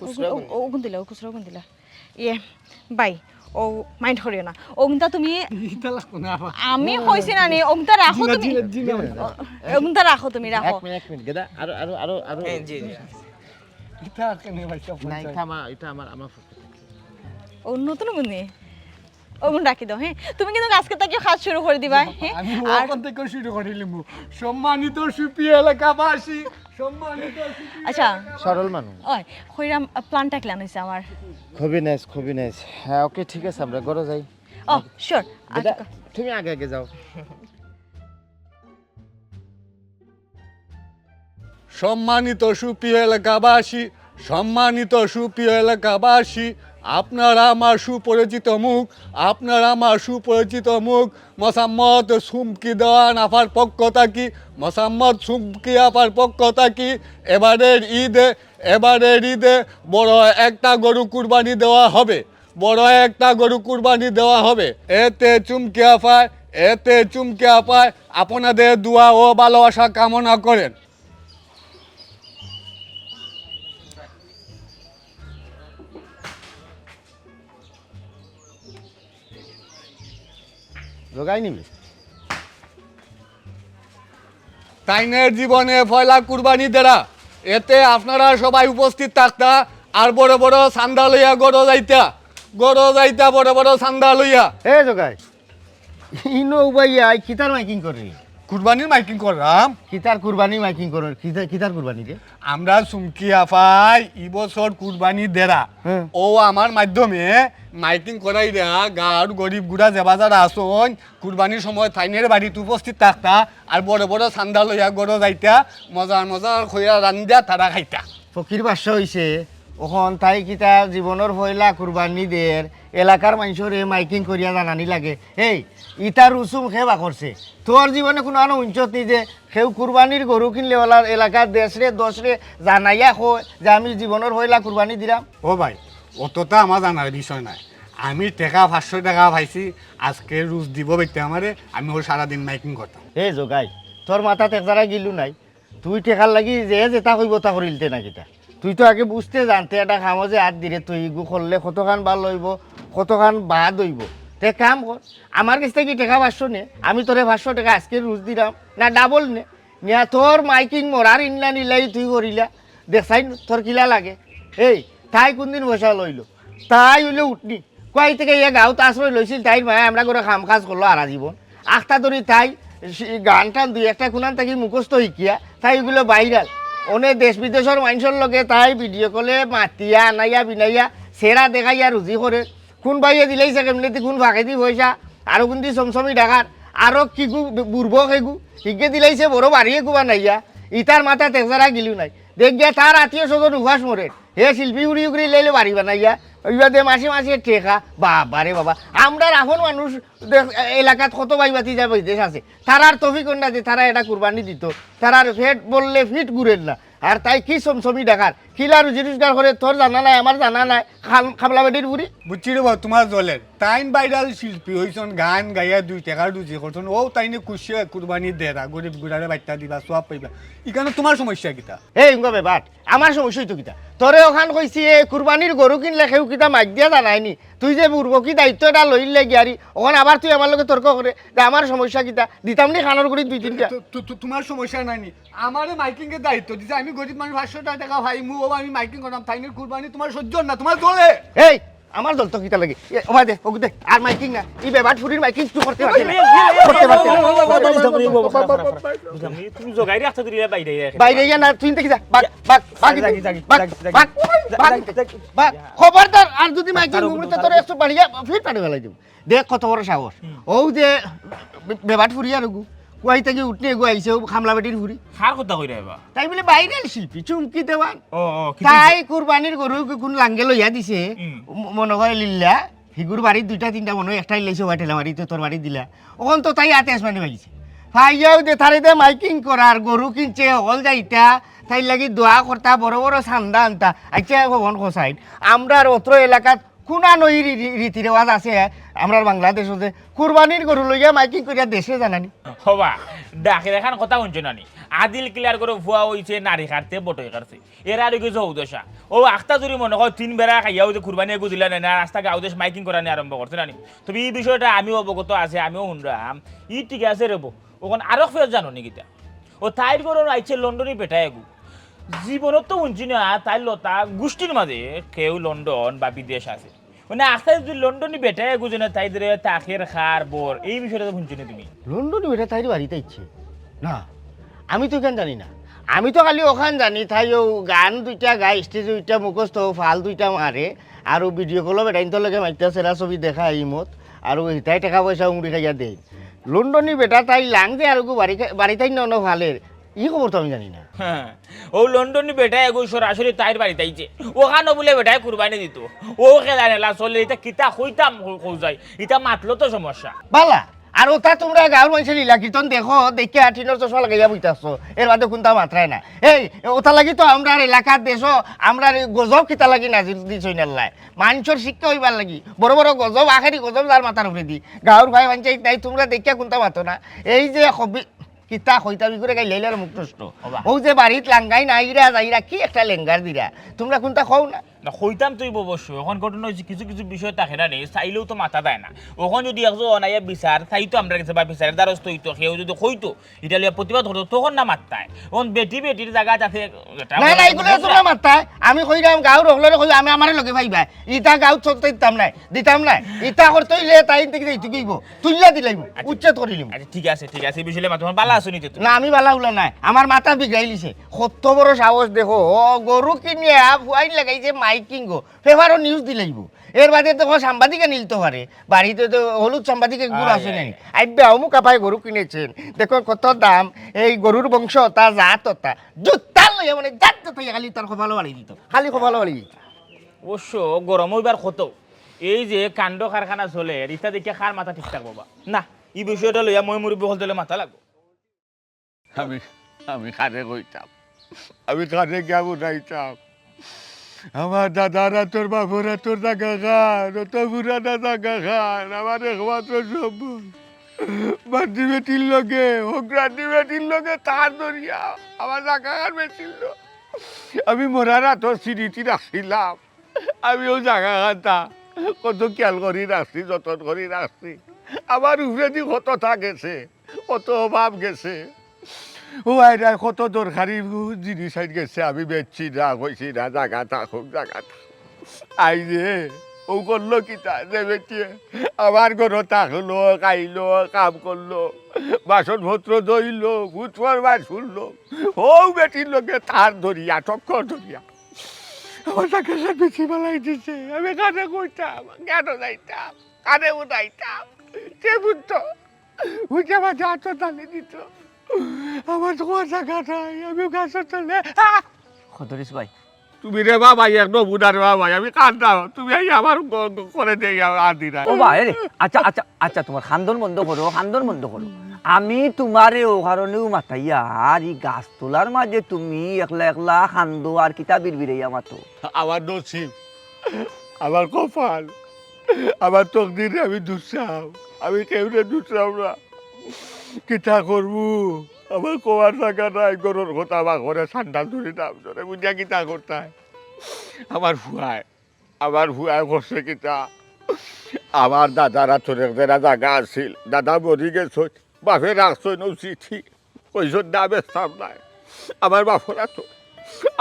খুচরা ও- কোন ও- ওগুন দিলা, ও খুচরা ওগুন দিলা। ইয়ে, ভাই, ও মাইন্ড করিও না। ওগুনটা তুমি, এটা লাগবো না আফা। আমি কইছি না নি, ওগুনটা রাখো জি না, তুমি। জি না, জি না। ও- ওগুনটা রাখো তুমি, রাখো। এক মিনিট, এক মিনিট, গেদা, আরো, আরো, আরো, আরো। হ্যাঁ, জি, জি। এটা আর কেন ভাই সব না, পঞ্চাশ। এটা আমার, এটা আমার, আমার পকেটে। ও নতুন ওগুন নি? ওগুন রাখি দাও, হ্যাঁ? তুমি কিন্তু আজকে থেকে কাজ শুরু করে দিবা, হ্যাঁ? আমি আর ওখান থেকে শুরু করে নিলাম। সম্মানিত সুপ্রিয় এলাকাবাসী, আচ্ছা। সরল মানুষ। ওই, কইরাম, প্ল্যানটা কিলান অইছে আমার? খুবই নাইস, খুবই নাইস। হ্যাঁ, ওকে, ঠিক আছে, আমরা ঘরো যাই। ও, শিওর। বেটা, তুমি আগে আগে যাও। সম্মানিত সুপ্রিয় এলাকাবাসী, সম্মানিত সুপ্রিয় এলাকাবাসী, আপনারা আমার সুপরিচিত মুখ, আপনারা আমার সুপরিচিত মুখ। মোসাম্মদ সুমকি দেওয়ান আপার পক্ষ থাকি, মোসাম্মদ সুমকি আপার পক্ষ থাকি এবারের ঈদে, এবারের ঈদে বড় একটা গরু কুরবানি দেওয়া হবে, বড় একটা গরু কুরবানি দেওয়া হবে। এতে চুমকি আপায়, এতে চুমকি আপায় আপনাদের দোয়া ও ভালোবাসা কামনা করেন। জগাই নিবে। তাইনের জীবনে পয়লা কুরবানি দেরা, এতে আপনারা সবাই উপস্থিত থাকতা, আর বড় বড় চান্দা লইয়া ঘরো যাইতা, ঘরো যাইতা বড় বড় চান্দা লইয়া। এ জগাই, ইনো উবাইয়া আই কিতার মাইকিং কররি? কুরবানির মাইকিং কররাম। কিতার কুরবানি মাইকিং করর? কিতার, কিতার কুরবানি রে? আমরা চুমকি আপায় ই বছর কুরবানি দেরা। হ্যাঁ। ও আমার মাধ্যমে মাইকিং করাইরা গাঁওর গরিব গুড়া যে বাজার আসন কুরবানির সময় তাইনের বাড়িত উপস্থিত থাকতা, আর বড় বড় চান্দা লইয়া ঘরো যাইতা, মজার মজার কইয়া রান্দিয়া তারা খাইতা। ফকির বাদশা অইছে, অখন তাই কিতা জীবনর পয়লা কুরবানি দের, এলাকার মানষরে মাইকিং করিয়া জানানি লাগে। এই, ইতার রুসুম কে বা করছে? তোর জীবনে কুনু আনো উঞ্চত নি যে কেউ কুরবানির গরু কিনলে ওলার এলাকার দেশরে দশরে জানাইয়া কয় যে আমি জীবনর পয়লা কুরবানি দিলাম? ও ভাই, অতটা আমার জানার বিষয় নাই। আমি টেকা পাঁচশো টেকা পাইছি, আজকে রুজ দিব বেটা আমারে, আমি ওর সারাদিন মাইকিং করতাম। এ জগাই, তোর মাথাত এক জারা গিলু নাই। তুই টেকার লাগি যে যেতা কইবো তা করিলতে না কিতা? তুই তো আগে বুঝতে জানতে একটা কামো যে আত দিরে তুই ইগু করলে কতখান ভালা অইবো, কতখান বাদ অইবো। তে কাম কর, আমার গেছ থাকি টেকা পাঁচশো নে, আমি তোরে পাঁচশো টেকা আজকে রুজ দিলাম, না ডাবল নে, নিয়া তোর মাইকিং মরার ইন্না নিলাই তুই করিলা, দেখছাই তোর কিলা লাগে। এই, তাই কুনদিন পয়সা লইলো? তাই অইলে উঠনি। কই থাকি ইয়া গাঁওত আশ্রয় লইছিল, তাইর মায়ে আমরা করে কাম কাজ করলো হারা জীবন। আখতা ধরি তাই সি-, গান টান দুই একটা কুনান থাকি মুখস্থ শিকিয়া, তাই অগুলো ভাইরাল। অনে দেশ বিদেশর মানষর লগে তাই ভিডিও কলে মাতিয়া, আনাইয়া, বিনাইয়া, চেরা দেখাইয়া রুজি করে। কুন ভাইয়ে দিলাইছে কেমনেদি, কুন ফাঁকেদি পয়সা, আরো কুনদি চমচমি ডাকার, আরো কিগু বু-, বুরবক এগু, হিগে দিলাইছে বড় বাড়ি এগু বানাইয়া, ইতার মাথাত এক জারা গিলু নাই। দেখ গিয়া তার আত্মীয় স্বজন উপাস মরে, হে শিল্পী উড়ি উগড়ি লইলে বাড়ি বানাইয়া, ইবাদে মাসে মাসে টেকা, বাবা রে বাবা। আমরার আপন মানুষ দেখ, এলাকাত কত ভাই ভাতিজা বিদেশ আছে, তারার তৌফিক অর না যে তারা এটা কুরবানি দিত, তারার পেট ভরলে ফিট ঘুরের না। আর তাই কি চমচমি ডাকার, কিলা রুজি রোজগার করে, তোর জানা নাই, আমার জানা নাই, খাম-, খামলা বেটির বুড়ি। বুঝছি রে বা, তোমার জলের। তাইন ভাইরাল শিল্পী অইছন, গান গাইয়া দুই টেকার রুজি করছন, ও তাইনে খুশি অয় কুরবানি দেরা, গরিব গুড়ারে বাইট্টা দিবা, সওয়াব পাইবা। ইখানো তোমার সমস্যা কিতা? এই উঙ্গা বেবাট, আমার সমস্যা অইতো কিতা? তোরে অখান কইছি, এ কুরবানির গরু কিনলে কেউ কিতা মাইক দিয়া জানায়নি? তুই যে বুরবকি দায়িত্ব এটা লইলে গিয়ারি, অখন আবার তুই আমার লগে তর্ক করে যে আমার সমস্যা কিতা? দিতাম নি কানর গুড়ি দুই তিনটা। তো, তো, তো, তোমার সমস্যা নাই নি? আমারে মাইকিং এর দায়িত্ব দিছে, আমি গরিব মানুষ, পাঁচশো টেকা পাইমু, ও আমি মাইকিং করলাম, তাইনের কুরবানি তোমার সহ্য অর না, তোমার জলে। এই, আমার জলতো কিতা লাগে? এ, ওবা দে, ওগু দে, আর মাইকিং না, ই বেবাট ফুরির মাইকিং তুই করতে পারবি না। করতে পারবি না। বুঝলাম নি, তুমি জগাইরে আখতা ধরিয়া বাইরে আইয়া। বাইরে আইয়া না, তুই দেখি যা, বাক, বাক, বাক, যাগি, যাগি, বাক, যাগি, যাগি, বাক, যাগি, বাক, যাগি। বাক। খবরদার, আর যদি মাইকিং তার উপরে তোর একটু বাড়িয়া ফির পানি ফেলাই দিব। দেখ কত বড় সাহস। ও যে বে-, বেবাট ফুরি আর ওগু, কুয়াই থাকি উঠনি এগু আইছে, ও খামলা বেটির ফুরি। কার কথা কইরা এবা? তাই বলে ভাইরাল শিল্পী চুমকি দেওয়ান। ও, ও, কি তাই কুরবানির গরু কি কোন লাঙ্গে লইয়া দিছে, হুম। ম-, মনে হয় লিল্লা, হিগুর বাড়ির দুইটা তিনটা মনে হয় একটা লাইছে, ওবা ঠেলা মারিতে তোর বাড়ি দিলা। অখন তো তাই আতে আসমানি পাইছে। পাইয়াও দে তারে দে মাইকিং করার, গরু কিনছে, হল যাইতা, তাইর লাগি দোয়া করতা, বড় বড় চান্দা আনতা। আচ্ছা, ভবন হোসাইন, আমরার অত্র এলাকাত কুনান ই রী-, রী-, রীতি রেওয়াজ আছে, আমরার বাংলাদেশো যে কুরবানির গরু লইয়া মাইকিং করিয়া দেশে জানানি। হবা, ডাকের এখান কথা হুনছো নানি? আদিল কিলার গরু ফুয়া অইছে, নাড়ি কাটতে, বটই কাটছে। এরা আর কিছু হৌদশা। ও আখতা জুড়ি মনে কয় তিন বেড়া খাইয়াও যে কুরবানি এগু দিলা না, না রাস্তা গাঁও দেশ মাইকিং করানি আরম্ভ করছে নানি। তবে ই বিষয়টা আমিও অবগত আছে, আমিও হুনরাম। ই ঠিক আছে রে বো। অখন আরক ফেরত জানো নি কিতা? ও তাইর গরু আইছে লন্ডনি বেটা এগু। জীবনত তো হুনছি না, তাইর লতা গুষ্টির মাঝে কেউ লন্ডন বা বিদেশ আছে। মানে, আখতা যদি লন্ডনি বেটা এগু জনে তাই ধরে তাকের খার বর, এই বিষয়টা তো হুনছো না তুমি? লন্ডনি বেটা তাইর বাড়িত আইছে? না, আমি তো ইখান জানি না। আমি তো খালি অখান জানি, তাই অউ গান দুইটা গায়, stage-এ উঠিয়া মুখস্থ ফাল দুইটা মারে, আর অউ video call-ও বেটাইন্তর লগে মাতিয়া সেরা ছবি দেখায় ইমত, আর অউ হিতায় টেকা পয়সা উংরি খাইয়া দেইন। লন্ডনী বেটা তাই লাং যে আর অগু বাড়ি খা-, বাড়িত আইন অনো ফালের, ই খবর তো আমি জানি না। হ্যাঁ, অউ লন্ডনী বেটা এগু সরাসরি তাইর বাড়িত আইছে। অখানো বুলে বেটায় কুরবানি দিতো। অউ খেলা নেলা চলে, ইতা কিতা কইতাম কও-, কও যাই। ইতা মাতলো তো সমস্যা। বালা, আর অতা তুমরা গাঁওর মানষে লীলা কীর্তন দেখো, দেখিয়া টিনর চশমা লাগাইয়া বইতাছো, এর বাদে কুন্তা মাতরায় না। এই, অতার লাগি তো আমরার এলাকাত দেখো, আমরার গজব কিতার লাগি নাজিল দিছইন আল্লায়। মানষর শিক্ষা অইবার লাগি, বড় বড় গজব, আখেরি গজব যার মাথার উপরে দি। গাঁওর ভাই পঞ্চায়েত নাই, তুমরা দেখিয়া কুন্তা মাতো না। এই যে হবি, কিতা কইতাম, ইগুরে গাইলাইলে আর মুখ নষ্ট। ওবা। অউ যে বাড়িত লাঙ্গাই নাইরা যাইরা, কি একটা লেঙ্গার দিরা, তুমরা কুন্তা কও না। না, কইতাম তো অইবো অবশ্য। অখন ঘটনা অইছে, কিছু কিছু বিষয় থাকে না নি, চাইলেও তো মাতা যায় না। অখন যুদি একজন আইয়া বিচার চাইতো আমরার গেছে বা বিচারের দ্বারস্থ অইতো, কেউ যুদি কইতো, ইটা লইয়া প্রতিবাদ করতো, তখন না মাততায়। অখন বেটি বেটির জাগা আছে, না, না, ইগুলা তুমরা মাততায়। আমি কইরাম, গাঁওর অকলরে কইবা, আমি আমারে লগে পাইবা। ইতা গাঁওত চলতে দিতাম নায়, দিতাম নায়। ইতা করতে অইলে তাইন থাকি যাইতে অইবো। তুইল্লা দিলাইমু, আচ্ছা। উচ্ছেদ করিলিমু। আচ্ছা, ঠিক আছে, ঠিক আছে, ই বিষয়ে মাতো। বালা আছো নি তে তুমি? না, আমি বালা উলা নায়, আমার মাথা বিগড়াইলিছে। কত বড় সাহস দেখো, ও গরু কিনিয়া ফুয়াইন লাগাইছে মাইকিং গো, paper-ও news দিলাইবো। এর বাদে দেখো সাংবাদিক আনিলতো পারে, বাড়িত তো হলুদ সাংবাদিক এগু আয়, আছে আয়, নাই। আয়। আইব্বা অমুক আপায় গরু কিনেছেন, দেখো কত দাম, এই গরুর বংশ অতা, জাত অতা, জুতা লইয়া মানে জাত জাত অইয়া খালি তার কপালো বাড়ি দিত, খালি কপালো বাড়ি দিত। অবশ্য গরম অইবার কত, এই যে কাণ্ড কারখানা চলে, ইতা দেখিয়া কার মাথা ঠিক থাকবো বা? না, ই বিষয়টা লইয়া ময় মুরব্বি অকলতলে মাতা লাগবো। আমি, আমি কারে কইতাম, আমি কারে গিয়া বুঝাইতাম? আমার দাদার আতর বাপর আতর জাগা খান, অত পুরানা জাগা খান, আমার একমাত্র সম্বল। বান্দি বেটির লগে, হকরানি বেটির লগে তার ধরিয়া, আমার জাগা খান বেচিল। আমি মরার আতর সিঁড়িটি রাখছিলাম। আমি অউ জাগা খানতা কত খেয়াল করি রাখছি, যতন করি রাখছি। আমার উপরেদি কততা গেছে, কত অভাব গেছে। ও আইরা কত দরকারি জিনিস আইন গেছে, আমি বেচছি না, কইছি না, জাগা থাকুক, জাগা থাকুক। আইজে অউ করলো কিতা, যে বেটিয়ে আমার ঘরো থাকলো, খাইলো, কাম করলো, বাসনপত্র ধইলো, গুছবার বাস করলো, অউ বেটির লগে তার ধরিয়া, টক্কর ধরিয়া। আমার জাগা খান বেচি ফালাই দিছে। আমি কারে কইতাম, কেনে যাইতাম, কারে উঠাইতাম? সে বুঝতো, উঠে আমার হাতর তালে দিত। আমার তো কুনু জাগা নাই, আমি গাছর তলে। আহ! খদরিস ভাই। তুমি রে বাবা, এক নমুনা রে বাবা, আমি কান্দাম। তুমি আইয়া আমার গ-, গ-, করে দেই আর দিরা। ও ভাই রে, আচ্ছা, আচ্ছা, আচ্ছা, তুমার কান্দন বন্ধ করো, কান্দন বন্ধ করো। আমি তুমারে অউ কারণেউ মাতাইয়ার, ই গাছতলার মাঝে তুমি একলা একলা কান্দো আর কিতা বিড়বিড়াইয়া মাতো? আমার নসিব, আমার কপাল, আমার তকদিররে আমি দুষরাম, আমি কেউরে দুষরাম না। কিতা করমু? আমার কওয়ার জাগা নাই, ঘরর কথা বা ঘরে সান্ডাল ধরি নাম ধরে, বুঝিয়া কিতা করতায়? আমার ফুয়ায়, আমার ফুয়ায় করছে কিতা? আমার দাদার আতর এক জেরা জাগা আছিল, দাদা মরি গেছইন, বাপে রাখছইন অউ চিঠি, কইছইন না বেচতাম নায়। আমার বাপর আতর,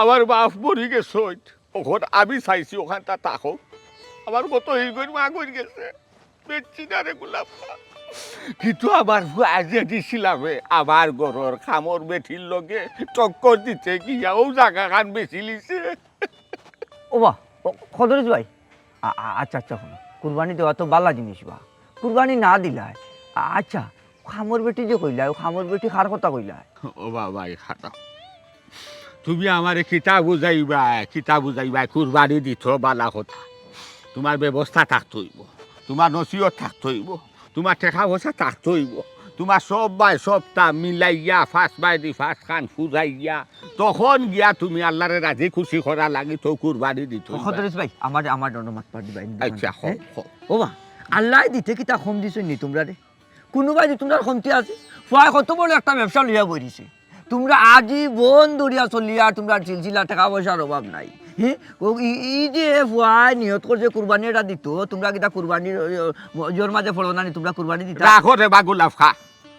আমার বাপ মরি গেছইন, অখন আমি চাইছি অখানতা থাকউক। আমার কত হিরগইন মাগইন গেছে, বেচছি না রে গোলাপ। কিন্তু আমার ফুয়ায় যে দিছিলাম রে, আমার ঘরর কামর বেটির লগে টক্কর দিতে গিয়া অউ জাগা খান বেচিলিছে। ও বা, ও, খদরিস ভাই, আ-, আ-, আচ্ছা, আচ্ছা, হুনো, কুরবানি দেওয়া তো বালা জিনিস বা, কুরবানি না দিলায়, আ-, আচ্ছা, কামর বেটি যে কইলায়, অউ কামর বেটি কার কথা কইলায়? ও বাবা, ই খাতা। তুমি আমারে কিতা বুঝাইবায়, কিতা বুঝাইবায়, কুরবানি দিতো বালা কথা। তুমার ব্যবস্থা থাকতো অইবো, তুমার নসিহত থাকতো অইবো, তুমার টেকা পয়সা থাকতো অইবো, তুমার সব বায় সবতা মিলাইয়া, পাঁচ বায়দি পাঁচ খান ফুরাইয়া, তখন গিয়া তুমি আল্লারে রাজি খুশি করার লাগি তো কুরবানি দিতো অইবো। খদরিস ভাই, আমার, আমার জন্য মাত পার দিবা, আচ্ছা, হক, হক। ও বা, আল্লায় দিতে কিতা কম দিছইন নি তুমরারে? কুনুবায় দি তুমরার কমতি আছে? ফুয়ায় কত বড় একটা ব্যবসা লইয়া বইরিছে। তুমরা আজীবন ধরিয়া চলিয়ার, তুমরার সিলসিলা টেকা পয়সার অভাব নাই। হি? ও ই, ই যে ফুয়ায় নিয়ত করছে কুরবানি এটা দিতো, তুমরা কিতা কুরবানির, ও, ও, ইয়র মাঝে পড়ো না নি, তুমরা কুরবানি দিতা? রাখো রে বা গোলাপ খা।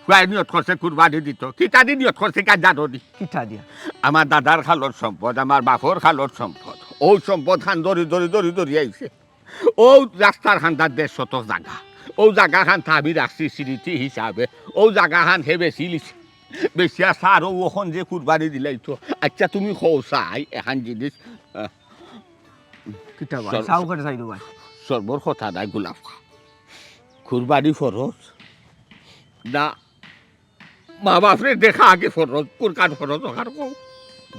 ফুয়ায় নিয়ত করছে কুরবানি দিতো। কিতা দি নিয়ত করছে কা জানো নি? কিতা দিয়া? আমার দাদার কালর সম্পদ, আমার বাপর কালর সম্পদ। অউ সম্পদ খান ধরি, ধরি, ধরি, ধরি আইছে। অউ রাস্তার কান্দাত দেড় শতক জাগা। অউ জাগা খানতা আমি রাখছি স্মৃতি হিসাবে। অউ জাগা খান হে বেচিলিছে। বেশি আর স্যার, ও অখন যে কুরবানি দিলাইতো। আচ্ছা, তুমি কও চাই, এখান জিনিস, আহ, কিতা ভাই, সর-, চাও করে চাইলো ভাই। সর্বর কথা নাই গোলাপ খা। কুরবানি ফরজ না, মা বাপরে দেখা আগে ফরজ, কুরকান ফরজ, ওখান কও।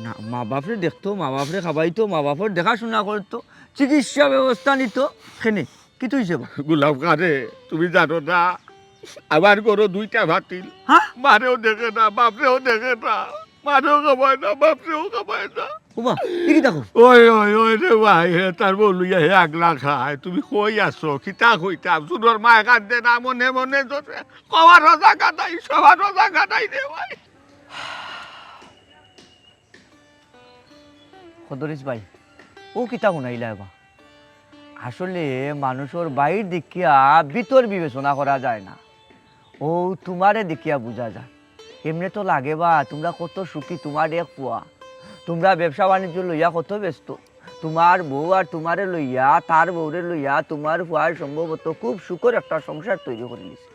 না, মা বাপরে দেখতো, মা বাপরে খাবাইতো, মা বাপর দেখাশোনা করতো, চিকিৎসা ব্যবস্থা নিতো, খেনে। কিতা অইছে বা? গোলাপ খারে, তুমি জানো না, আমার ঘরো দুইটা ভাতিল। হ্যাঁ? মারেও দেখে না, বাপরেও দেখে না, মারেও খাবায় না, বাপরেও খাবায় না। ওবা, ই কিতা কও? ওই, ওই, ওই রে ভাই, হে তার বউ লইয়া হে আগলা খায়। তুমি কই আছো? কিতা কইতাম? চুরর মায় কান্দে না, মনে মনে ধরে। কওয়ারও জাগা নাই, সওয়ারও জাগা নাই রে ভাই। খদরিস ভাই, ও কিতা হুনাইলা এবা? আসলে মানুষর বাইর দেখিয়া ভিতর বিবেচনা করা যায় না। ও তুমারে দেখিয়া বুঝা যায়। এমনে তো লাগে বা তুমরা কত সুখী, তুমার এক পুয়া। তুমরা ব্যবসা বাণিজ্য লইয়া কত ব্যস্ত। তুমার বউ আর তুমারে লইয়া, তার বউরে লইয়া, তুমার পুয়ায় সম্ভবত খুব সুখর একটা সংসার তৈরি করিলিছে।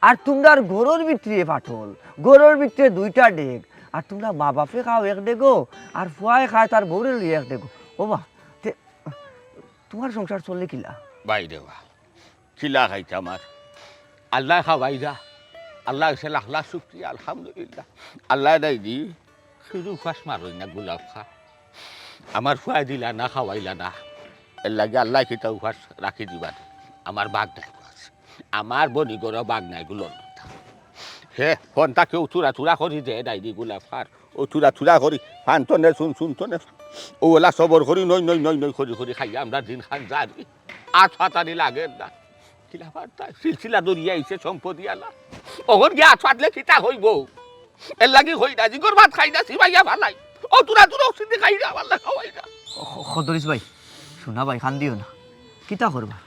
আর তুমরার ঘরর ভিতরে ফাটল, ঘরর ভিতরে দুইটা ডেগ, আর তুমরা মা বাপে খাও এক ডেগো, আর পুয়ায় খায় তার বউরে লইয়া এক ডেগো। ওবা, তে তুমার সংসার চলে কিলা? বাইরে বা, কিলা খাইতাম আর? আল্লায় খাবাইরা, আল্লার গেছে লাখ লাখ শুকরিয়া, আলহামদুলিল্লাহ। আল্লায় দেয় দি, শুধু উপাস মারই না গোলাপ খা। আমার পুয়ায় দিলা না, খাওয়াইলা না, এরলাগি আল্লায় কিতা উপাস রাখি দিবা নি? আমার বাঘ নাই উপাস, আমার বনি গরো বাঘ নাই গুলো। হে ফোনটা কেউ চুরা চুরা করি দে, দেয় দি গোলাপ খার। ও চুরা চুরা করি, ফান তো নে, শুন, শুন তো নে। ও ওলা সবর করি, নই, নই, নই, নই করি, করি খাইয়া আমরা দিন খান যারি। আর ফাতানি লাগে না। কিলা ফাতা, সিলসিলা দরিয়া আইছে সম্পদিআলা। অখন গিয়া আত ফাতলে কিতা কইবো? এরলাগি কই না, জিগর ভাত খাই না, সিবাইয়া ফালাই। ও তুরা তুরা অক্সিজেন খাই না, আল্লায় খাওয়াই না। খ-, খ-, খদরিস ভাই, শুনা ভাই, কান্দিও না। কিতা করবা?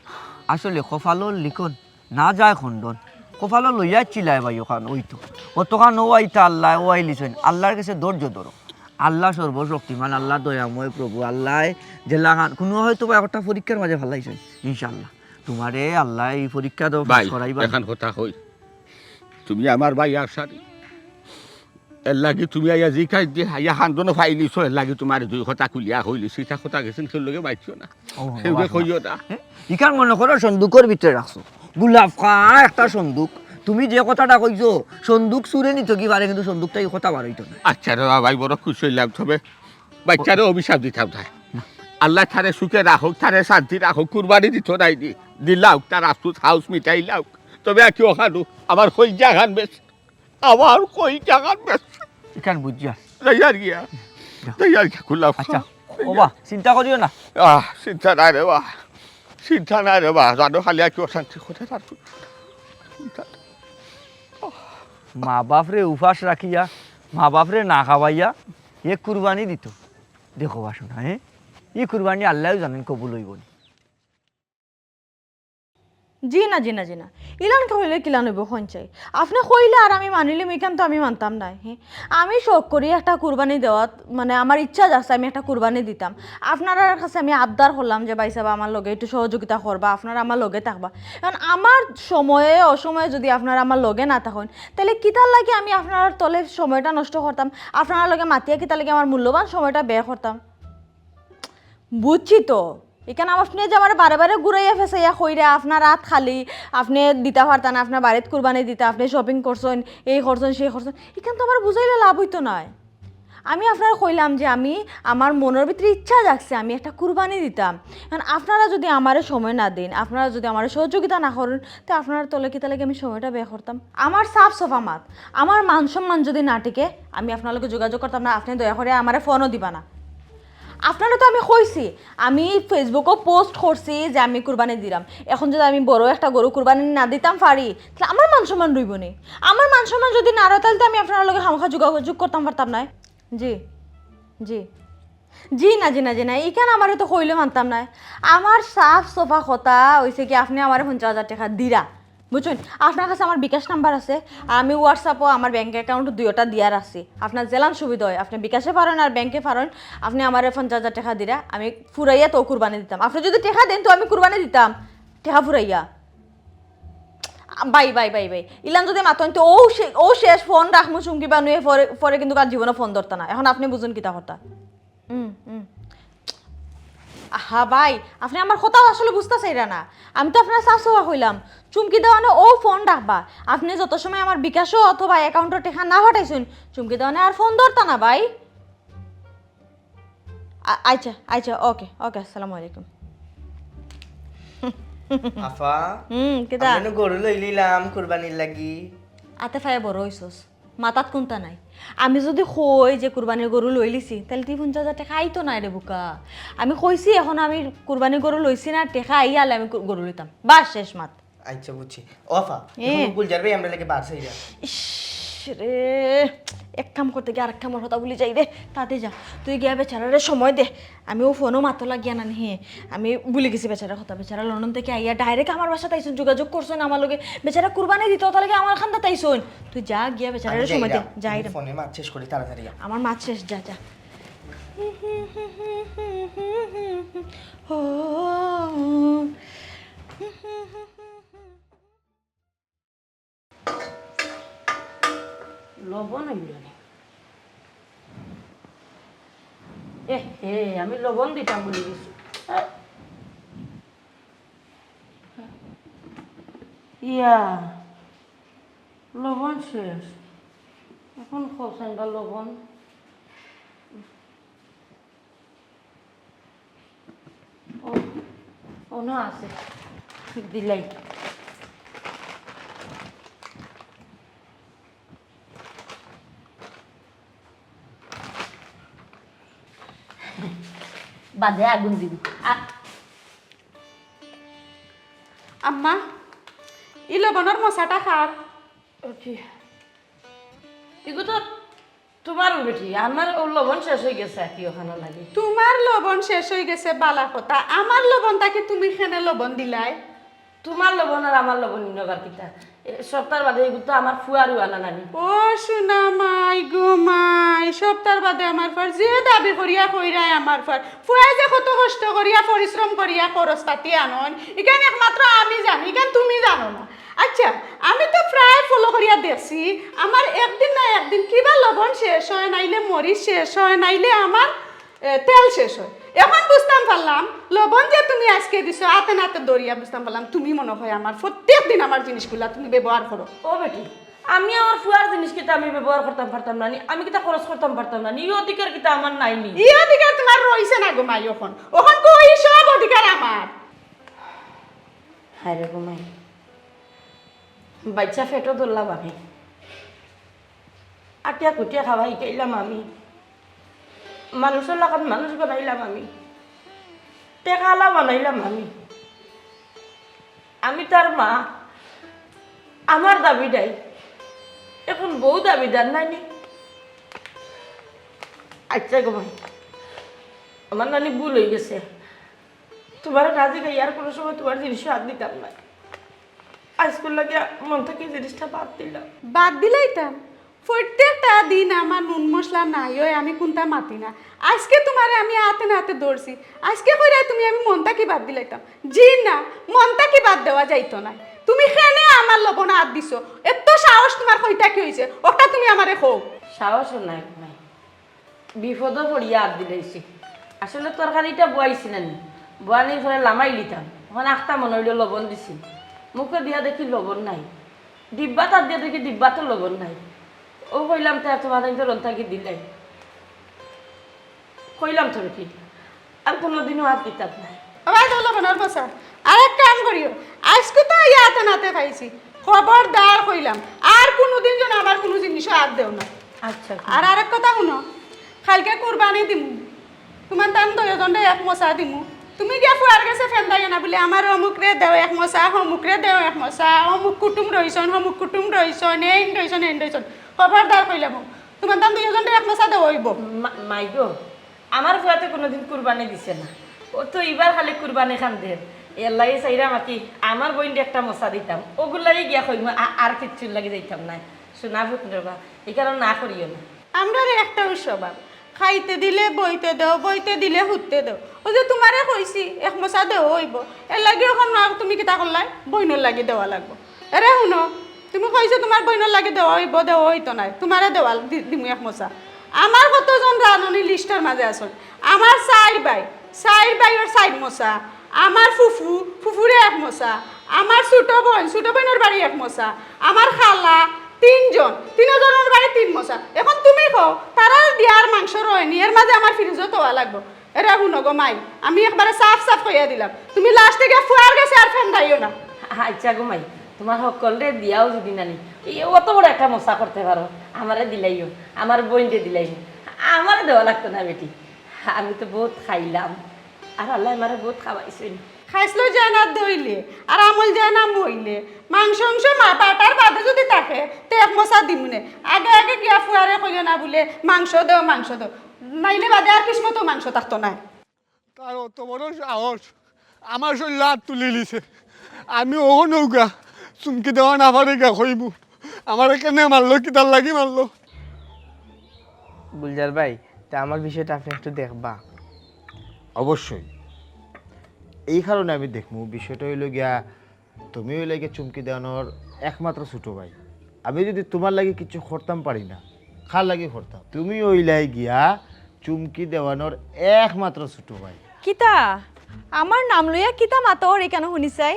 আসলে কপালর লিখন না যায় খণ্ডন। কপালো লইয়া চিলায় ভাই অখান, ওই তো। অতখান ও আইতা আল্লায়, ও আইলিছইন। আল্লার গেছে ধৈর্য ধরো। আল্লা সর্বশক্তিমান, আল্লা দয়াময় প্রভু, আল্লায় যেলাখান, কুনু হয়তো বা একটা পরীক্ষার মাঝে ফালাইছইন, ইনশাআল্লাহ। তুমারে আল্লায় ই পরীক্ষা তো পাস ভাই, করাইবা। এখান কথা কই, তুমি আমার ভাই আশারি, এরলাগি তুমি আইয়া জিকাই দিয়া আইয়া হান্দনো ফাইলিছো, এরলাগি তুমারে দুই কথা খুলিয়া কইলিছি, ইতা কথা গেছেন কেউ লগে মাতিও না, ও, কেউ বাবা, কইও না। হ্যাঁ? ইখান মনে করো সন্দুকর ভিতরে রাখছো, গোলাপ খা একটা সন্দুক। তুমি যে কথাটা কইছো, সন্দুক চুরে নিতো কি পারে, কিন্তু সন্দুকটা ই কথা বার অইতো না। আচ্ছা রে বাবা, ভাই বড় খুশি অইলাম, তবে বাচ্চারে অভিশাপ দিতাম না। আল্লায় তারে সুখে রাখউক, তারে শান্তি রাখউক, কুরবানি দিতো নায় নি। দিলাউক, তার আফসুস হাউস মিটাইলাউক। তবে আর কি অখানউ, আমার কইজা খান বেশ, আমার কইজা খান বেশ। ইখান বুঝিয়া। যাই আর গিয়া। যাই আর গিয়া, গোলাপ খা। আচ্ছা, ওবা, চিন্তা করিও না। আহ, চিন্তা নাই রে বা। চিন্তা নাই রে বা। জানো খালি আর কি অশান্তি করে তার চিন্তা। মা বাপরে উপাস রাখিয়া, মা বাপরে না খাওয়াইয়া, এ কুরবানি দিতো। দেখো বাসনা, হ্যাঁ? ই কুরবানি আল্লায়ও জানইন কবুল অইবো নি। জি না, জি না, জি না। ইলান কইলে কিলান অইবো, কইন চাই। আপনে কইলে আর আমি মানিলিমু, ইখান তো আমি মানতাম নায়, হে। আমি শখ করি একটা কুরবানি দেওয়াত, মানে, আমার ইচ্ছা আছে আমি একটা কুরবানি দিতাম। আপনারার কাছে আমি আবদার করলাম যে, "ভাইসাব, আমার লগে একটু সহযোগিতা করবা, আপনারা আমার লগে থাকবা।" কারণ আমার সময়ে, অসময়ে যদি আপনারা আমার লগে না থাকইন, তাইলে কিতার লাগি আমি আপনারার তলে সময়টা নষ্ট করতাম? আপনারার লগে মাতিয়া কিতার লাগি আমার মূল্যবান সময়টা ব্যয় করতাম? বুঝছি তো। ইখান আপনে যে আমারে বারে বারে ঘুরাইয়া ফেসাইয়া কইরা, আপনার আত খালি, আপনে দিতা পারতা না, আপনার বাড়িত কুরবানি দিতা, আপনে shopping করছইন, এই করছইন, সেই করছইন, ইখান তো আমার বুঝাইলে লাভ অইতো নায়। আমি আপনারে কইলাম যে আমি, আমার মনর ভিতরে ইচ্ছা জাগছে, আমি একটা কুরবানি দিতাম। কারণ আপনারা যদি আমারে সময় না দেইন, আপনারা যদি আমারে সহযোগিতা না করইন, তে আপনারার তলে কিতার লাগি আমি সময়টা ব্যয় করতাম? আমার সাফ সাফা মাত, আমার মান সম্মান যদি না টিকে, আমি আপনার লগে যোগাযোগ করতাম না, আপনে দয়া করি আমারে ফোনও দিবা না। আপনারে তো আমি কইছি, আমি Facebook-ও post করছি যে আমি কুরবানি দিলাম। এখন যদি আমি বড় একটা গরু কুরবানি না দিতাম পারি, তাইলে আমার মান সম্মান রইবো নি? আমার মান সম্মান যদি না রয়, তাইলে তো আমি আপনার লগে খামোখা যোগাযোগ করতাম পারতাম নায়। জি, জি। জি না, জি না, জি না, ইখান আমারে তো কইলে মানতাম নায়। আমার সাফ সাফা কথা অইছে কি, আপনে আমারে পঞ্চাশ হাজার টেকা দিরা, বুঝছইন? আপনার কাছে আমার বিকাশ নাম্বার আছে, আর আমি WhatsApp-ও আমার bank account দুইওটা দিয়া রাখছি। আপনার যেলান সুবিধা অয়, আপনে বিকাশে পারইন আর bank-এ পারইন, আপনে আমারে পঞ্চাশ হাজার টেকা দিরা, আমি ফুরাইয়া তো কুরবানি দিতাম। আপনে যদি টেকা দেইন তো আমি কুরবানি দিতাম, টেকা ফুরাইয়া। আ, ভাই, ভাই, ভাই, ভাই, ইলান যদি মাতইন তো ও শে-, ও শেষ ফোন রাখমু চুমকি বানুয়ে, পরে, পরে কিন্তু আর জীবনে ফোন ধরতা না। এখন আপনি বুঝুন কিতা কথা। হুম, হুম। আহা ভাই, আপনি আমার কথা আসলে বুঝতা চাইরা না। আমি তো আপনার শাশুয়া কইলাম, চুমকি দেওয়ানে ও ফোন রাখবা। আপনি যত সময় আমার বিকাশও অথবা অ্যাকাউন্টর টেকা না পাঠাইছইন, চুমকি দেওয়ানে আর ফোন ধরতা না ভাই। আ-, আচ্ছা, আচ্ছা, ওকে, ওকে, আসসালামু আলাইকুম। আফা, হুম, কিতা? আপনি গরু লইলিলাম কুরবানির লাগি। আতে ফায়ে বড় অইছস, মাথাত কুন্তা নাই। আমি যদি কই যে কুরবানির গরু লইলিছি, তাইলে তুই পঞ্চাশ হাজার টেকা আইতো নায় রে বুকা। আমি কইছি এখন আমি কুরবানির গরু লইছি না, টেকা আইয়ালে আমি কু-, গরু লইতাম। বাস, শেষ মাত। আচ্ছা, বুঝছি। ও আফা, এ। এখন গুলজার ভাই আমরার লাগি বার চাইরা। ইস রে, এক কাম করতে গিয়া আরেক কামর কথা ভুলি যাই রে। তাতে যা, তুই গিয়া বেচারারে সময় দে। আমি ও ফোনও মাতো লাগিয়া না নি, হে। আমি ভুলি গেছি বেচারার কথা। বেচারা লন্ডন থাকি আইয়া direct আমার বাসাত আইছইন, যোগাযোগ করছইন আমার লগে। বেচারা কুরবানি দিতো, তার লাগি আমার কান্দাত আইছইন। তুই যা গিয়া বেচারারে আমি যাই সময় দে। রে। যাই আমি রে। ফোনে মাত শেষ করি তাড়াতাড়ি। আমার মাত শেষ, যা, যা। ও। লবণ অইল না। এ হে, আমি লবণ দিতাম ভুলি গেছি। ইয়া, লবণ শেষ। এখন কোথায় বা লবণ? ও, অনো আছে। দিলাই। বাদে আগুন দিবি। আ- আম্মা, ই লবণর মশাটা খার। ওকে। ইগু তো তোমার বেটি, আমার ও লবণ শেষ অই গেছে, আর কি ওখানে লাগে। তোমার লবণ শেষ অই গেছে, বালা কথা। আমার লবণটা কি তুমি কেনে লবণ দিলাই? তোমার লবণ আর আমার লবণ ইনো আবার কিতা? এ, সপ্তাহর বাদে এগুলো তো আমার ফুয়ার উয়ানা নানি। ও সোনা মাই গো মাই, সপ্তাহর বাদে আমার ফুয়ার, যে দাবি করিয়া কইরায় আমার ফুয়ার। ফুয়ায় যে কত কষ্ট করিয়া, পরিশ্রম করিয়া খরচ পাতি আনইন, ইখান একমাত্র আমি জানি, ইখান তুমি জানো না। আচ্ছা, আমি তো প্রায় follow করিয়া দেখছি, আমার একদিন না একদিন কিবা লবণ শেষ অয়, নাইলে মরিচ শেষ অয়, নাইলে আমার, এ, তেল শেষ অয়। এখন বুঝতাম পারলাম, লবণ যে তুমি আজকে দিছো, আতে নাতে ধরিয়া বুঝতাম পারলাম, তুমি মনে হয় আমার প্রত্যেক দিন আমার জিনিসগুলা তুমি ব্যবহার করো। ও বেটি, আমি আমার ফুয়ার জিনিস কিতা আমি ব্যবহার করতাম পারতাম না নি? আমি কিতা খরচ করতাম পারতাম না নি? ই অধিকার কিতা আমার নাই নি? ই অধিকার তোমার রইছে না গো মাই, এখন, এখন কই সব অধিকার আমার। হায় রে গো মাই, বাচ্চা পেটো ধরলাম আমি, আটিয়া কুটিয়া খাওয়া শিখাইলাম আমি, মানুষর লাখান মানুষ বানাইলাম আমি, টেকালা বানাইলাম আমি। আমি তার মা, আমার দাবি নাই, এখন বউ দাবিদার নানি। আচ্ছা গো মাই, আমার নানি ভুল অই গেছে, তোমার রাজি গাই আর কোনো সময় তোমার জিনিসে হাত দিতাম না। আজকুর লাগি মন থাকি জিনিসটা বাদ দিলাম। বাদ দিলাইতাম? প্রত্যেকটা দিন আমার নুন মশলা নাই অয়, আমি কুনতা মাতি না। আজকে তোমারে আমি আতে নাতে ধরছি, আজকে কইরায় তুমি আমি মন থাকি বাদ দিলাইতাম? জি না, মন থাকি বাদ দেওয়া যাইতো নায়। তুমি কেনে আমার লবণ আত দিছো? এত সাহস তোমার কই থাকি অইছে? ওটা তুমি আমারে কও। সাহসও নাই, নাই। বিপদো পড়িয়া আত দিলাইছি। আসলে তরকারিটা বওয়াইছি না নি, বওয়ানির পরে লামাই লিতাম, অখন আখতা মনে অইলো লবণ দিছি, মুখে দিয়া দেখি লবণ নাই, ডিব্বাত আত দিয়া দেখি ডিব্বাত লবণ নাই। ও কইলাম, তে তোমার তো রন্তাকি দিলাই, কইলাম তো বেটি, আর কোনোদিনও আত দিতাম না। আবার তো লবণর মশা। আরেক কাম করিও, আজকে তো ইয়াতে নাতে পাইছি, খবরদার কইলাম, আর কোনোদিন যেন আমার কোনো জিনিসও আত দেও না। আচ্ছা। আর আরেক কথা হুনো, কালকে কুরবানি দিমু, তোমার তান দুইজনরে এক মশা দিমু, তুমি গিয়া ফুয়ার গেছে ফেন্দাইও না বুলি, আমার অমুকরে দেও এক মশা, অমুকরে দেও এক মশা, অমুক কুটুম রইছন, অমুক কুটুম রইছন, এইন রইছন, এইন রইছন। খবরদার কইলাম, তোমার তান দুইজনরে এক মশা দেওয়া অইবো। মা-, মাই গো, আমার ফুয়াতে কোনোদিন কুরবানি দিছে না। ও তো ইবার খালি কুরবানি খান দের। এর লাগি চাইরাম আর কি, আমার বইনরে একটা মশা দিতাম। ওগুর লাগি গিয়া কইমু, আ-, আর কিচ্ছুর লাগি যাইতাম না। শোনা ফুট রে বা, এই কারণে না করিও না। আমরার একটাউ স্বভাব, খাইতে দিলে বইতে দেও, বইতে দিলে হুততে দেও। ওই যে তোমারে কইছি, এক মশা দেওয়া অইবো। এর লাগি অখন না তুমি কিতা করলায়? বইনর লাগি দেওয়া লাগবো। এরে হুনো, তুমি কইছো তুমার বইনর লাগি দেওয়া অইবো, দেওয়া অইতো নায়, তুমারে দেওয়া দি-, দিমু এক মোছা। আমার কতজন রাননি লিস্টর মাঝে আছইন, আমার চাইর ভাই, চাইর ভাইর চাইর মোছা, আমার ফুফু, ফুফুরে এক মোছা, আমার ছুটো বইন, ছুটো বইনর বাড়ি এক মোছা, আমার খালা, তিনজন, তিনজনর বাড়ি তিন মোছা। এখন তুমি কও, তারার দিয়ার মাংস রয়নি, এর মাঝে আমার ফ্রিজো থওয়া লাগবো। এরে হুনো গো মাই, আমি একবারে সাফ সাফ কইয়া দিলাম, তুমি লাস্টে গিয়া ফুয়ার গেছে আর ফেন্দাইও না। আইচ্ছা গো মাই, তুমার হক্কলরে দিয়াও যুদি নানি, এই অত বড় একটা মোছা করতে পারো, আমারে দিলাইও, আমার বইনরে দিলাইও, আমারে দেওয়া লাগতো না বেটি। আমি তো বউত খাইলাম, আর আল্লায় আমারে বউত খাওয়াইছইন। খাইছলো যে না দইলে, আর আমল যে না মইলে, মাংস উংস মা বাটার বাদে যুদি থাকে, তে এক মোছা দিমুনে। আগে আগে গিয়া ফুয়ারে কইও না বুলে, "মাংস দেও, মাংস দেও।" নাইলে বাদে আর কিসমতো মাংস থাকতো নায়। তার অত বড় সাহস, আমার শরীরে আত তুলিলিছে। আমি অখন নৌকা চুমকি দেওয়ান আফারে গিয়া কইমু। আমারে কেনে মারলো, কিতার লাগি মারলো? গুলজার ভাই, তে আমার বিষয়টা আপনে একটু দেখবা। অবশ্যই, এই কারণে আমি দেখমু। বিষয়টা অইলো গিয়া, তুমি অইলা গিয়া চুমকি দেওয়ানর একমাত্র ছুটো ভাই। আমি যুদি তুমার লাগি কিচ্ছু করতাম পারি না, কার লাগি করতাম? তুমি অইলা গিয়া চুমকি দেওয়ানর একমাত্র ছুটো ভাই। কিতা? আমার নাম লইয়া কিতা মাতর ইখানো হুনি চাই?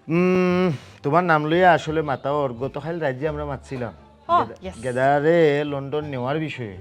উম, তুমার নাম লইয়া আসলে মাতর, গতকাইল রাইত যে আমরা মাতছিলাম ও, গেদা-, yes। গেদারে লন্ডন নেওয়ার বিষয়ে,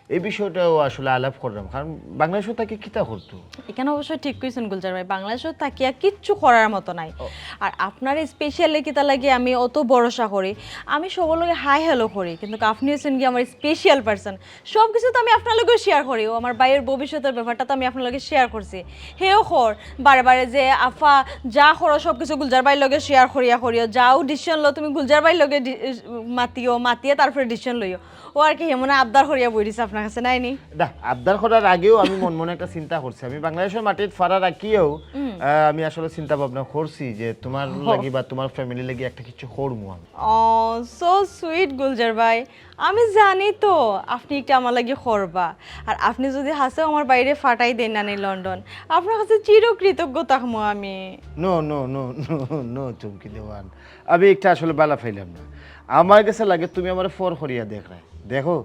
এই বিষয়টাও আসলে আলাপ করলাম, কারণ বাংলাদেশো থাকি কিতা করতো। ইখানো অবশ্য ঠিক কইছইন গুলজার ভাই, বাংলাদেশো থাকিয়া কিচ্ছু করার মতো নাই। ও। আর আপনারে specially কিতা লাগি আমি অত ভরসা করি, আমি সবর লগে hi hello করি, কিন্তু আপনে অইছইন গিয়া আমার special person। সব কিছু তো আমি আপনার লগেও share করি, ও আমার ভাইর ভবিষ্যতর ব্যাপারটা তো আমি আপনার লগে share করছি। হেও কর, বারে বারে যে, "আফা, যা করো সব কিছু গুলজার ভাইর লগে share করিয়া করিও, যাও decision লও তুমি গুলজার ভাইর লগে ডি-, মাতিও, মাতিয়া তারপরে decision লইও।" ও আর কি হেমনে আবদার করিয়া বই রইছে আপনার কাছে, নাইনি? না, আবদার করার আগেও আমি মন মনে একটা চিন্তা করছি। আমি বাংলাদেশর মাটিত ফাড়া রাখিয়াও, হুম। আহ, আমি আসলে চিন্তা ভাবনা করছি যে তুমার হ। লাগি বা তুমার family লাগি একটা কিছু করমু আমি। ও, so sweet গুলজার ভাই। আমি জানি তো আপনে একটা আমার লাগি করবা। আর আপনে যুদি হাছাউ আমার ভাইরে ফাটাই দেইন না নি লন্ডন, আপনার কাছে চিরকৃতজ্ঞ থাকমু আমি। No, no, no, no, no, চুমকি দেওয়ান। আমি একটা আসলে বালা পাইলাম না। আমার গেছে লাগে তুমি আমারে ফর করিয়া দেখরায়। দেখো,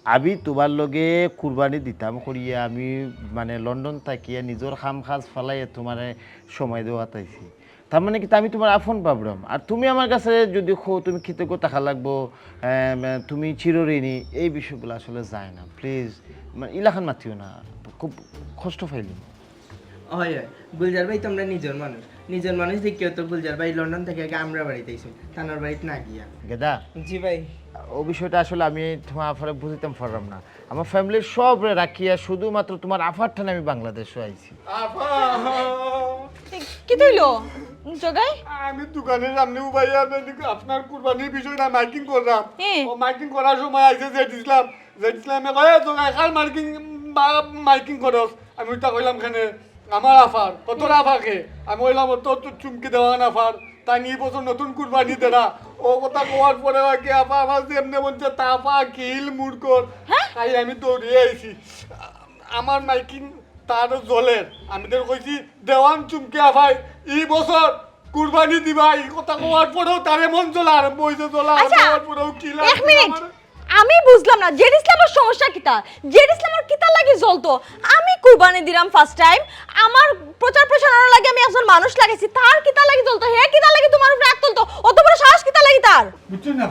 আমি তুমার লগে কুরবানি দিতাম করিয়া আমি মানে লন্ডন থাকিয়া নিজর কাম কাজ ফালাইয়া তুমারে সময় দেওয়াত আইছি। তার মানে কিতা আমি তুমার আফন ভাবরাম। আর তুমি আমার কাছে যুদি কও তুমি কৃতজ্ঞ থাকা লাগবো, এম, তুমি চিরঋণী, এই বিষয়গুলা আসলে যায় না। Please, মানে ইলাখান মাতিও না, খুব কষ্ট পাইলাম। অয়, অয়। গুলজার ভাই তো আমরার নিজর মানুষ। নিজর মানুষ দেখিয়াউ তো গুলজার ভাই লন্ডন থাকি আগে আমরার বাড়িত আইছইন, তান বাড়িত না গিয়া। গেদা? জি ভাই। ও বিষয়টা আসলে আমি তুমার আফারে বুঝাইতাম পাররাম না। আমার family-র সবরে রাখিয়া শুধুমাত্র তুমার আফার টানে আমি বাংলাদেশো আইছি। আফা! এ, কিতা অইলো? জগাই? আমি দোকানর সামনে উবাইয়া আপনার, আপনার কুরবানির বিষয়টা মাইকিং কররাম। হ্যাঁ। ও মাইকিং করার সময় আইছে জেড ইসলাম। জেড ইসলামে কয়, "এ জগাই, কার মাইকিং, বা-, মাইকিং করস?" আমি উল্টা কইলাম, "কেনে?" "আমার আফার।" "ও তোর আফা কে?" আমি কইলাম, "ও তোর তো চুমকি দেওয়ান আফার। তাইন ই বছর নতুন কুরবানি দেরা।" ও কথা কওয়ার পরে আর কি আফা আমার যেমনে মন চায় তা আফা কিল মুড় কর। হ্যাঁ? তাই আমি দৌড়িয়া আইছি। আমার মাইকিং তার জলের। আমি তো কইছি, "দেওয়ান চুমকি আফায় ই বছর কুরবানি দিবা।" ই কথা কওয়ার পরেও তার এমন জ্বলা আরম্ভ অইছে, জ্বলা আরম্ভ আচ্ছা, অওয়ার পরেও কিল এক মিনিট। আমি বুঝলাম না, জেড ইসলামর সমস্যা কিতা? জেড ইসলামর কিতার লাগি জ্বলতো? আমি কুরবানি দিরাম first time, আমার প্রচার প্রসারণার লাগি আমি একজন মানুষ লাগাইছি, তার কিতার লাগি জ্বলতো? হে কিতার লাগি তুমার উপরে আত তুলতো? অত বড় সাহস কিতার লাগি তার? বুঝছইন না,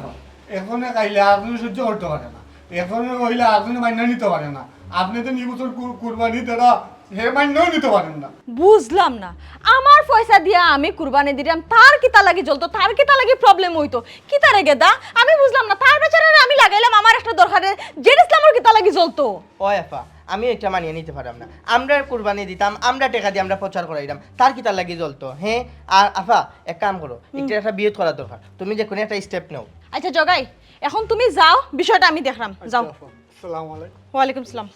একজনে খাইলে আরজনে সহ্য করতে পারে না, একজনে কইলে আরজনে মাইনা নিতে পারে না। আপনে তো ই বছর কু-, কুরবানি দেরা, হে মাইনাও নিতে পারেন না। বুঝলাম না, আমার পয়সা দিয়া আমি কুরবানি দিরাম, তার কিতার লাগি জ্বলতো, তার কিতার লাগি problem অইতো? কিতা রে গেদা? আমি বুঝলাম না, তার বেচারারে আমি লাগাইলাম আমার একটা দরকারে, জেড ইসলামর কিতার লাগি জ্বলতো? ওই আফা, আমি ইটা মানিয়া নিতে পাররাম না। আমরা কুরবানি দিতাম, আমরা টেকা দিয়া আমরা প্রচার করাইরাম, তার কিতার লাগি জ্বলতো? হে, আর আফা, এক কাম করো, হুম। ইটা একটা বিয়োত করার দরকার। তুমি যে কোনো একটা step নেও। আচ্ছা জগাই, এখন তুমি যাও, বিষয়টা আমি দেখরাম। যাও। আচ্ছা আফা, আসসালামু আলাইকুম। ওয়ালাইকুম সালাম।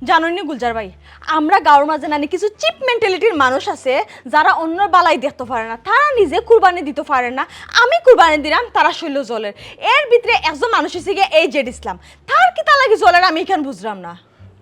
জানোনি গুলজার ভাই, আমরা গাঁওর মাঝে নানি কিছু cheap mentality-র মানুষ আছে, যারা অন্যর বালাই দেখতো পারে না, তারা নিজে কুরবানি দিতো পারে না। আমি কুরবানি দিরাম, তারা শইল্লো জ্বলের। এর ভিতরে একজন মানুষ অইছে গিয়া এই জেড ইসলাম, তার কিতা লাগি জ্বলের আমি ইখান বুঝরাম না।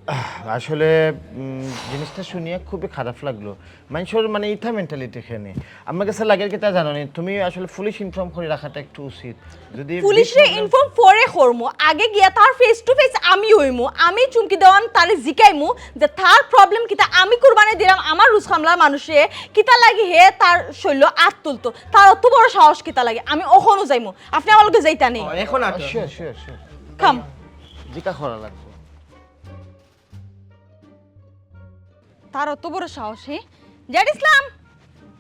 আসলে উম, জিনিসটা শুনিয়া খুবই খারাপ লাগলো। মানুষের মানে ইটা মেন্টালিটি এখানে। আমার কাছে লাগে কিতা জানো নি, তুমি আসলে পুলিশ ইনফর্ম করে রাখাটা একটু উচিত। যদি পুলিশরে বিশ মিনিট ইনফর্ম পরে করমু, আগে গিয়া তার ফেস টু ফেস আমি অইমু, আমি চুমকি দেওয়ান তারে জিকাইমু যে তার প্রবলেম কিতা, আমি কুরবানি দিলাম আমার রুজ কামলার মানুষে, কিতা লাগি হে তার শৈল্য আত তুলতো, তার অত বড় সাহস কিতা লাগি? আমি অখনও যাইমু, আপনে আমার লগে যাইতা নি? ও, এখন আর শিওর শিওর শিওর। কাম। জিকা করা লাগবে। তার অত বড় সাহস, হে? জেড ইসলাম,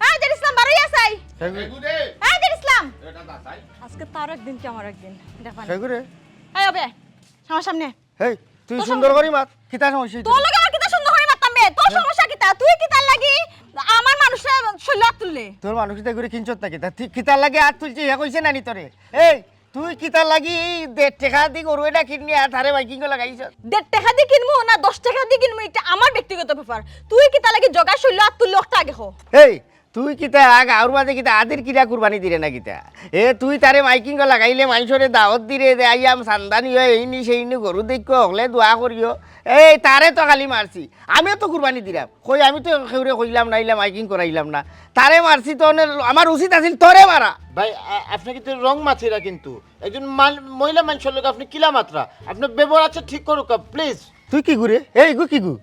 হ্যাঁ জেড ইসলাম, বারোই আসাই। হ্যাঁ জেড ইসলাম। আজকে তার একদিন কি আমার একদিন, দেখা নি। এই হবে আমার সামনে। এই, তুই তোর সুন্দর সমস্যা করি মাত। কিতা সমস্যা তোর? লগে আমার কিতা সুন্দর করি মাততাম বে? তোর হ্যাঁ। সমস্যা কিতা? তুই কিতার লাগি আমার মানুষের শৈল্য আত তুললে? তোর মানুষ কিতা করে কিনছত না কিতা? তুই কিতার লাগি আত তুলছি, হে কইছে না নি তোরে? এই, তুই কিতার লাগি এই দেড় টেকা দি গরু এটা কিনে আর তারে মাইকিং লাগাইছ? দেড় টেকা দি কিনমু না দশ টেকা দি কিনমু, এটা আমার ব্যক্তিগত ব্যাপার। তুই কিতার লাগি জগা শৈল্য আত তুললে ওটা আগে হ। এই, তুই কিতা আগ আউর মাঝে কিতা আদির কিরা কুরবানি দিরে না কিতা? এ, তুই তারে মাইকিং লাগাইলে মাইনষরে দাওয়াত দিরে যে আইয়াম সান্দানি হয়, এইনি সেইনি গরু দেখিও, হকলে দোয়া করিও। এই, তারে তো খালি মারছি, আমিও তো কুরবানি দিরাম। কই, আমি তো কেউরে কইলাম না, ইলা মাইকিং করাইলাম না। তারে মারছি তো অনে, আমার উচিত আছিল তোরে মারা। ভাই, আ-, আপনে কিন্তু রং মাতিরা কিন্তু। একজন মান-, মহিলা মানুষের লগে আপনে কিলা মাতরা? আপনার ব্যবহার আচ্ছা ঠিক করুক, প্লিজ। তুই কি গুরে? এই গু কি গু?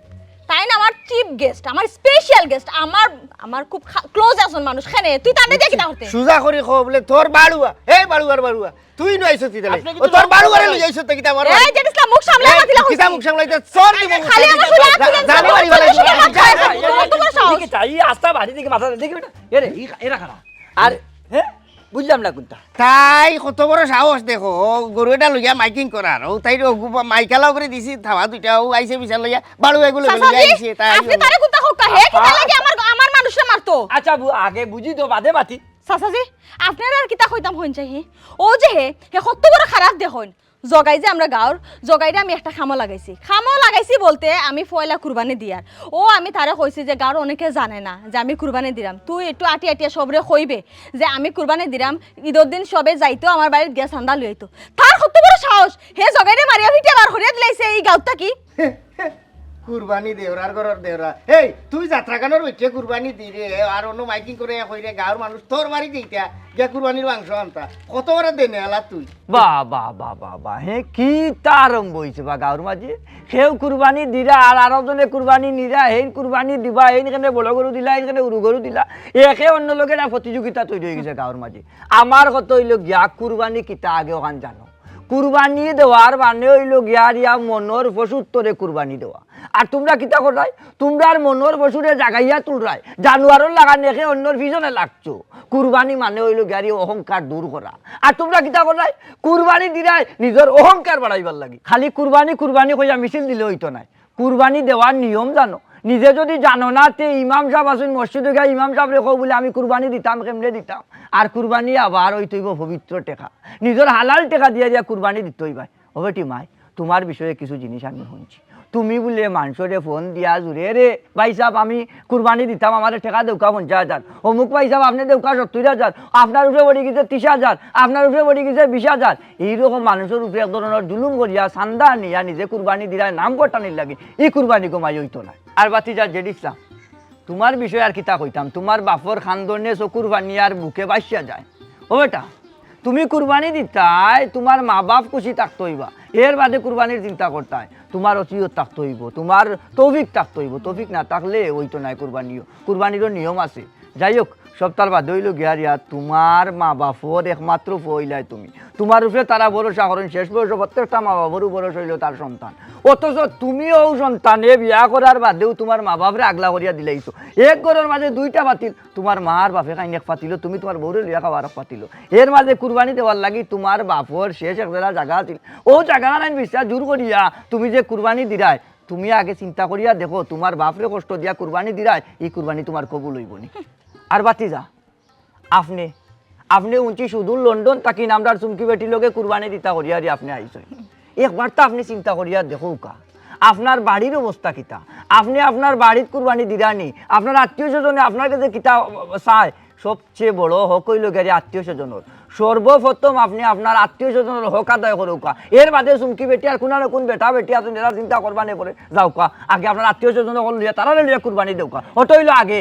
তাইন আমার চিফ গেস্ট, আমার স্পেশাল গেস্ট, আমার, আমার খুব ক্লোজ একজন মানুষ। কেনে তুই তারে দেখি না হতে? সুজা করি কো বলে তোর বাড়ুয়া, এই বাড়ুয়ার বাড়ুয়া। তুই নু আইছস কিতা লাগি? আপনি ও কিন্তু তোর বাড়ুয়ারে লই আইছস তো কিতা আমার এই বাড়ি? জেড ইসলাম, মুখ সামলাই এই, মাতিলা কিতা কইছি। মুখ সামলাইতে? চল দিব। খালি আমার সুজা তুলে জানি বাড়ি বাড়ি। কত বড় সাহস? দেখি তাই আস্তা বাড়ি দিকে মাথা দেখি বেটা। এরে, ই, এরা খারাপ। আর, হ্যাঁ? বুঝলাম না কোনটা। তাই কত বড় সাহস দেখো, ও গরু এটা লইয়া মাইকিং করার। ও তাই ও গু-, মাইকালা করে দিছি থাবা দুইটা, ও আইছে বিচার লইয়া, বাড়ু এগুলো লইয়া চাচাজি, আইছে, তাই আপনি তারে কুনতা কউক্কা? হে কিতা লাগি আমার, আমার মানুষরে মারতো? আচ্ছা, বু-, আগে বুঝি তো বাদে মাতি। চাচাজি, আপনারে আর কিতা কইতাম হইন চাই, হে? ও যে হে, হে কত বড় খারাপ দেখইন। জগাই যে আমরা গাঁওর, জগাইরে আমি একটা কামো লাগাইছি। কামো লাগাইছি বলতে আমি পয়লা কুরবানি দিয়ার। ও আমি তারে কইছি যে গাঁওর অনেকে জানে না যে আমি কুরবানি দিরাম। তুই একটু আটি আটিয়া সবরে কইবে যে আমি কুরবানি দিরাম, ঈদর দিন সবে যাইতো আমার বাড়িত গিয়া চান্দা লইতো। তার কত বড় সাহস, হে জগাইরে মারিয়া পিটিয়া বার করিয়া দিলাইছে ই গাঁওত থাকি। কুরবানি দেওরার ঘরর দেওরা। এই, তুই যাত্রাখানোর উঠে কুরবানি দি রে, আর অন্য মাইকিং করে কই রে, গাঁওর মানুষ তোর বাড়ি দিতা, গিয়া কুরবানির মাংস আনতা। কত বড় দেনে আলা তুই। বাহ, বাহ, বাহ, বাহ, বাহ। হে, কিতা আরম্ভ হইছে বা গাঁওর মাঝে? কেউ কুরবানি দিরা আর আরো জনে কুরবানি নিরা, হেইন কুরবানি দিবা, হেইন কেনে বড় গরু দিলা, হেইন কেনে উরু গরু দিলা। একে অন্য লগে না প্রতিযোগিতা তৈরি হয়ে গেছে গাঁওর মাঝে। আমার কথা হইল গিয়া কুরবানি কিতা আগে ওখান জানো। কুরবানি দেওয়ার মানে হইল গিয়া রিয়া মনর পশুর তরে কুরবানি দেওয়া। আর তুমরা কিতা কররায়? তুমরার মনর পশুরে জাগাইয়া তুলরায়। জানোয়ারর লাখান একে অন্যর পিছনে লাগছো। কুরবানি মানে হইল গিয়া রিয়া অহংকার দূর করা। আর তুমরা কিতা কররায়? কুরবানি দিরায় নিজর অহংকার বাড়াইবার লাগি। খালি কুরবানি, কুরবানি কইয়া মিছিল দিলে হইতো নায়। কুরবানি দেওয়ার নিয়ম জানো? নিজে যদি জানো না, তে ইমাম সাহেব আছইন মসজিদো গিয়া ইমাম সাহেবরে কও বুলে, "আমি কুরবানি দিতাম, কেমনে দিতাম?" আর কুরবানি আবার অইতো অইবো পবিত্র টেকা, নিজর হালাল টেকা দিয়া দিয়া কুরবানি দিতো অইবায়। ও বেটি মাই, তুমার বিষয়ে কিছু জিনিস আমি হুনছি। তুমি বুলে মানষরে ফোন দিয়া জুরে, "রে ভাই সাহেব, আমি কুরবানি দিতাম, আমারে টেকা দেউক্কা পঞ্চাশ হাজার, অমুক ভাই সাহেব, আপনে দেউক্কা সত্তইর হাজার, আপনার উপরে পড়ি গেছে তিরিশ হাজার, আপনার উপরে পড়ি গেছে বিশ হাজার।" এইরকম মানষর উপরে এক ধরনর জুলুম করিয়া চান্দা নিয়া নিজে কুরবানি দিরায় নাম কটানির লাগি, ই কুরবানি গো মাই অইতো নায়। আর ভাতিজা জেড ইসলাম, তুমার বিষয়ে আর কিতা কইতাম, তুমার বাপর খান্দনে চকুর পানি আর বুকে ভাসিয়া যায়। ও বেটা, তুমি কুরবানি দিতায়, তুমার মা বাপ খুশি থাকতো অইবা, এর বাদে কুরবানির চিন্তা করতায়। তুমার ওসিয়ত থাকতো অইবো, তুমার তৌফিক থাকতো অইবো, তৌফিক না থাকলে অইতো নায় কুরবানিও। কুরবানিরও নিয়ম আছে। যাই হোক, সবতার বাদে অইলো গিয়া রিয়া, তুমার মা বাপর একমাত্র পুয়া অইলায় তুমি। তুমার উপরে তারা ভরসা করইন, শেষ বয়সো প্রত্যেকটা মা বাপর ভরসা অইলো তার সন্তান। অথচ তুমি অউ সন্তানে বিয়া করার বাদেউ তুমার মা বাপরে আগলা করিয়া দিলাইছো। এক ঘরর মাঝে দুইটা পাতিল, তুমার মা আর বাপে খাইন এক পাতিলো, তুমি তুমার বউরে লইয়া খাও আরক পাতিলো। এর মাঝে কুরবানি দেওয়ার লাগি তুমার বাপর শেষ এক জেলা জাগা আছিল, অউ জাগাখান আইন বিচরা জুর করিয়া তুমি যে কুরবানি দিরায়, তুমি আগে চিন্তা করিয়া দেখো, তুমার বাপরে কষ্ট দিয়া কুরবানি দিরায়, ই কুরবানি তুমার কবুল অইবো নি? আর ভাতিজা, আপনে, আপনে হুনছি সুদূর লন্ডন থাকি আমরার চুমকি বেটির লগে কুরবানি দিতা করিয়া রে আপনে আইছইন। একবার তো আপনে চিন্তা করিয়া দেখউক্কা, আপনার বাড়ির অবস্থা কিতা? আপনে আপনার বাড়িত কুরবানি দিরা নি? আপনার আত্মীয় স্বজনে আপনার গেছে কিতা চায়? সবচেয়ে বড় হক অইলো গিয়া রে আত্মীয় স্বজনর। সর্বপ্রথম আপনে আপনার আত্মীয় স্বজনর হক আদায় করউক্কা। এর বাদে চুমকি বেটি আর কুনা না কুন বেটা বেটি আছইন, এরা চিন্তা করবা নে পরে। যাউক্কা, আগে আপনার আত্মীয় স্বজন অকল লইয়া, তারারে লইয়া কুরবানি দেউক্কা। অটা অইলো আগে।